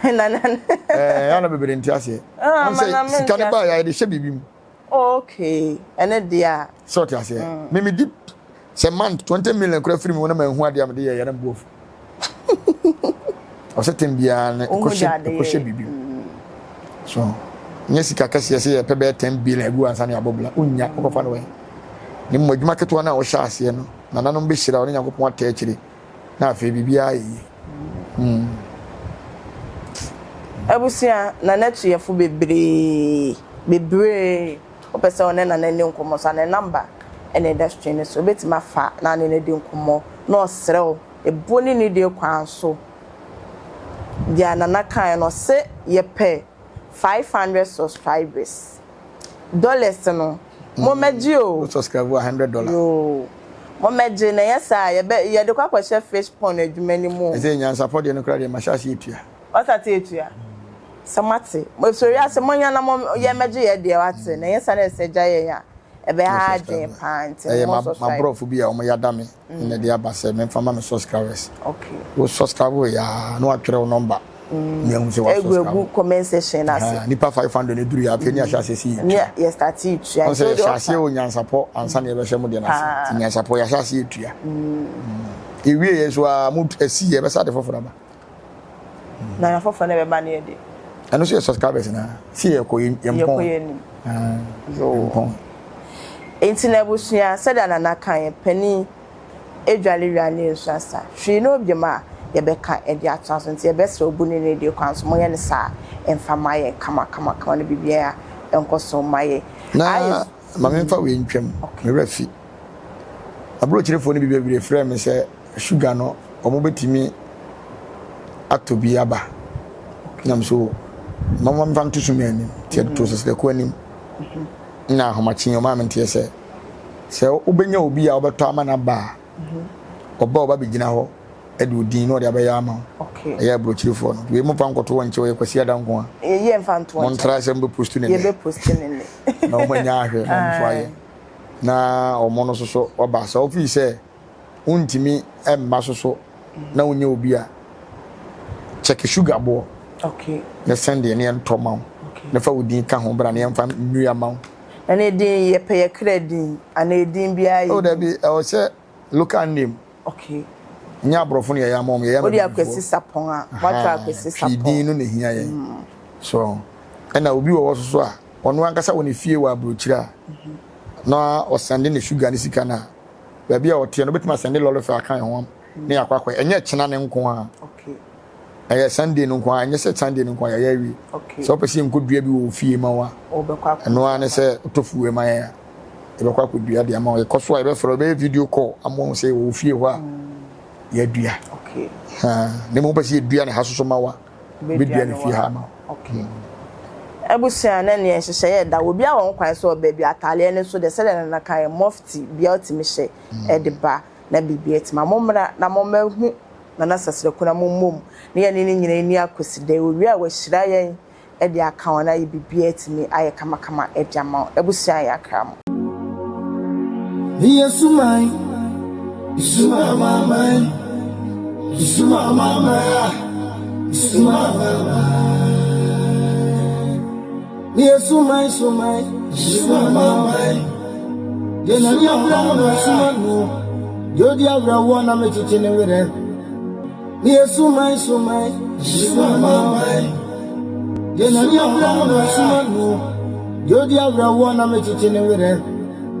Nana. Eh, ana bebree nti aseɛ. Ah, sɛ sika no baa yɛ de hyɛ biribi mu. Okay, ɛne deɛ a. Sɛ ɔte aseɛ. Mm. Me me di sɛ month 20 million kura firi mu na ma ehu adeɛ a mede yɛ yɛ na mbu afu. Ɔsɛ tem biara no ɛkɔhyɛ ɛkɔhyɛ biribi mu. Mm. So nyɛ sika kɛseɛ sɛ yɛpɛ bɛyɛ 10 billion agu ansa ne abɔ bla wonya wokɔfa no wɛn. Ne mmom adwuma ketewa no a wohyɛ aseɛ no nananom bɛhyira wo ne Nyankopɔn atɛ akyire na afei biribiara ayɛ yie. Mm. Abusua, Nana tu yɛfo bebree, bebree. Wopɛ sɛ ɔne Nana ni nkɔmmɔ so a, ne number na ɛda screen no so. Wobɛtumi afa na ne no adi nkɔmmɔ na ɔsrɛ wo ɛbuo ne nidie kwan so. Deɛ Nana kaeɛ no, ɔse yɛpɛ 500 subscribers. Dollars no, mommɛgye o. Wo subscribe a $100. Yoo. Mommɛgye na ɛnyɛ saa a, yɛbɛ, yɛde kɔ akɔhyɛ fish pond adwuma no mu o. Ɛsɛ nyansapɔ deɛ no koraa deɛ mahyɛ aseɛ tua. Wasate atua? Sɛ moate. Mo, sɛ wiase monya na mo, yɛmmɛgye yɛ deɛ wate. Na ɛnyɛ saa na ɛsɛ gya yɛn a, ɛbɛha adwene paa nti Ɛyɛ mo subscribe. m'aborɔfo bi a wɔn yada me na ɛde aba sɛ memfa ma me subscribers. Okay. Wo subscribe yɛ a na watwerɛ wo number. Mm. Na ehu sɛ wa subscribe. Egu egu comment section na ase. Nipa 500 ne duru yɛ afei ne ahyɛ ase si yɛ. Ne yɛ start tua. Wɔn sɛ yɛhyɛ aseɛ wɔ nyansapɔ ansa na yɛbɛhyɛ mo deɛ n'ase. Ti nyansapɔ yɛahyɛ ase yɛ tua. Ewie yɛ so a mo esi yɛ bɛsa de foforɔ aba. Na na foforɔ na ɛbɛba ne yɛ de. Ɛno nso yɛ subscribers na si yɛ kɔ yɛ mpɔn. Yɛ kɔ yɛ anim. Yɛ mpɔn. Nti na abusua sɛdeɛ Nana kan yɛ panin edwale wia ne nsu asa hwee na obiam a yɛbɛka de atoa so nti yɛbɛsrɛ obu ne ne die kwan so monyɛ no saa mfa ma yɛn kama kama kama na biribiara nkɔ so ma yɛn. Na ma memfa wei ntwam, me werɛ fi. Aburokyerefoɔ no bi bebree frɛɛ me sɛ sugar no wɔbɛtumi atɔ bi aba. Nam so ma wɔmfa nto so me anim. Nti yɛde too Sɛsɛdɛko anim. Na ahomakye yi ɔmaa me nteɛ sɛ. Sɛ wobɛnya obi a wobɛtɔ ama no aba a, ɔba a ɔba bɛgyina hɔ de wo din na ɔde abɛyɛ ama wo. Ɛyɛ aburokyirefoɔ no. Wei momfa nkɔto wɔn nkyɛn, ɔyɛ Kwasi Ada nko a. Yɛmfa nto wɔn nkyɛn. Montra sɛ mobɛpostu ne nnɛ. Yɛbɛpostu ne nnɛ. Na wɔn anya ahwɛ na wɔn nso ayɛ. Na wɔn no nso so wɔba. Sɛ wofii sɛ wontumi mma so so na wonyɛ obi a, kyɛke sugar boɔ. Okay. Na sɛn deɛ ne yɛntɔ ma wo. Na fa wo din ka ho bra na yɛmfa nnua ma wo. Na ne din yɛpɛ yɛ kra din anaa edin biara yɛ Oh dabi, ɛwɔ sɛ local name. Okay. Nyɛ aborɔfo na yɛyɛ ama wɔn, yɛyɛ ama Wode abibifoɔ. Akwasi Sapɔn a, woatwerɛ Akwasi Twi Sapɔn. din no na ehia yɛn. So ɛna obi wɔ hɔ soso a, ɔno ankasa wɔ ne fie wɔ aburokyire a, na ɔsɛnde ne sugar ne sika no a, baabi a ɔteɛ no, obetumi asɛnde lɔre fɛ aka ɛho ne yɛakɔ akɔyɛ. Ɛnyɛ kyena ne nko ara. Okay. Ɛyɛ Sunday no nko ara, ɛnyɛ sɛ Sunday no nko ara yɛayɛ awie. Sɛ wopɛ sɛ yɛnkɔdua bi wɔ wo fie ma wo a, ɛno ara ne sɛ wotɔ fuel ma yɛn a, yɛbɛkɔ akɔdua de ama wo. Yɛkɔ so a yɛbɛfrɛ wo, yɛbɛyɛ video call ama woahu sɛ yɛwɔ wo fie hɔ a yɛadua. Na mmom wopɛ sɛ yɛdua no ha soso ma wo a, yɛbɛdua no fie ha ama wo. Abusua na neɛ nhyehyɛeɛ ɛda hɔ obiara wɔ ho kwan sɛ ɔba bi ataadeɛ no nso deɛ sɛdeɛ Nana kaeɛ mufti biara ɔtumi hyɛ de ba na biribi atumi a mommra na mommɛhu Nana Sasraku na mommom na yɛne no nyina nni akwasida yi. Owie a wahyira yɛn de aka ho na ayɛ biribiara atumi ayɛ kamakama de ama wo. Abusua yɛakra mo. Meyɛ suman, suma amanaman, suma amanaman a, suma amanaman. Meyɛ suman, suman, suma amanaman. Deɛ Nyame abura no na suma no, deɛ odi awerɛhoɔ na mekyekye ne werɛ. Meyɛ suman, suman, suma amanaman. Deɛ Nyame abura no na suma no, deɛ odi awerɛhoɔ na mekyekye ne werɛ.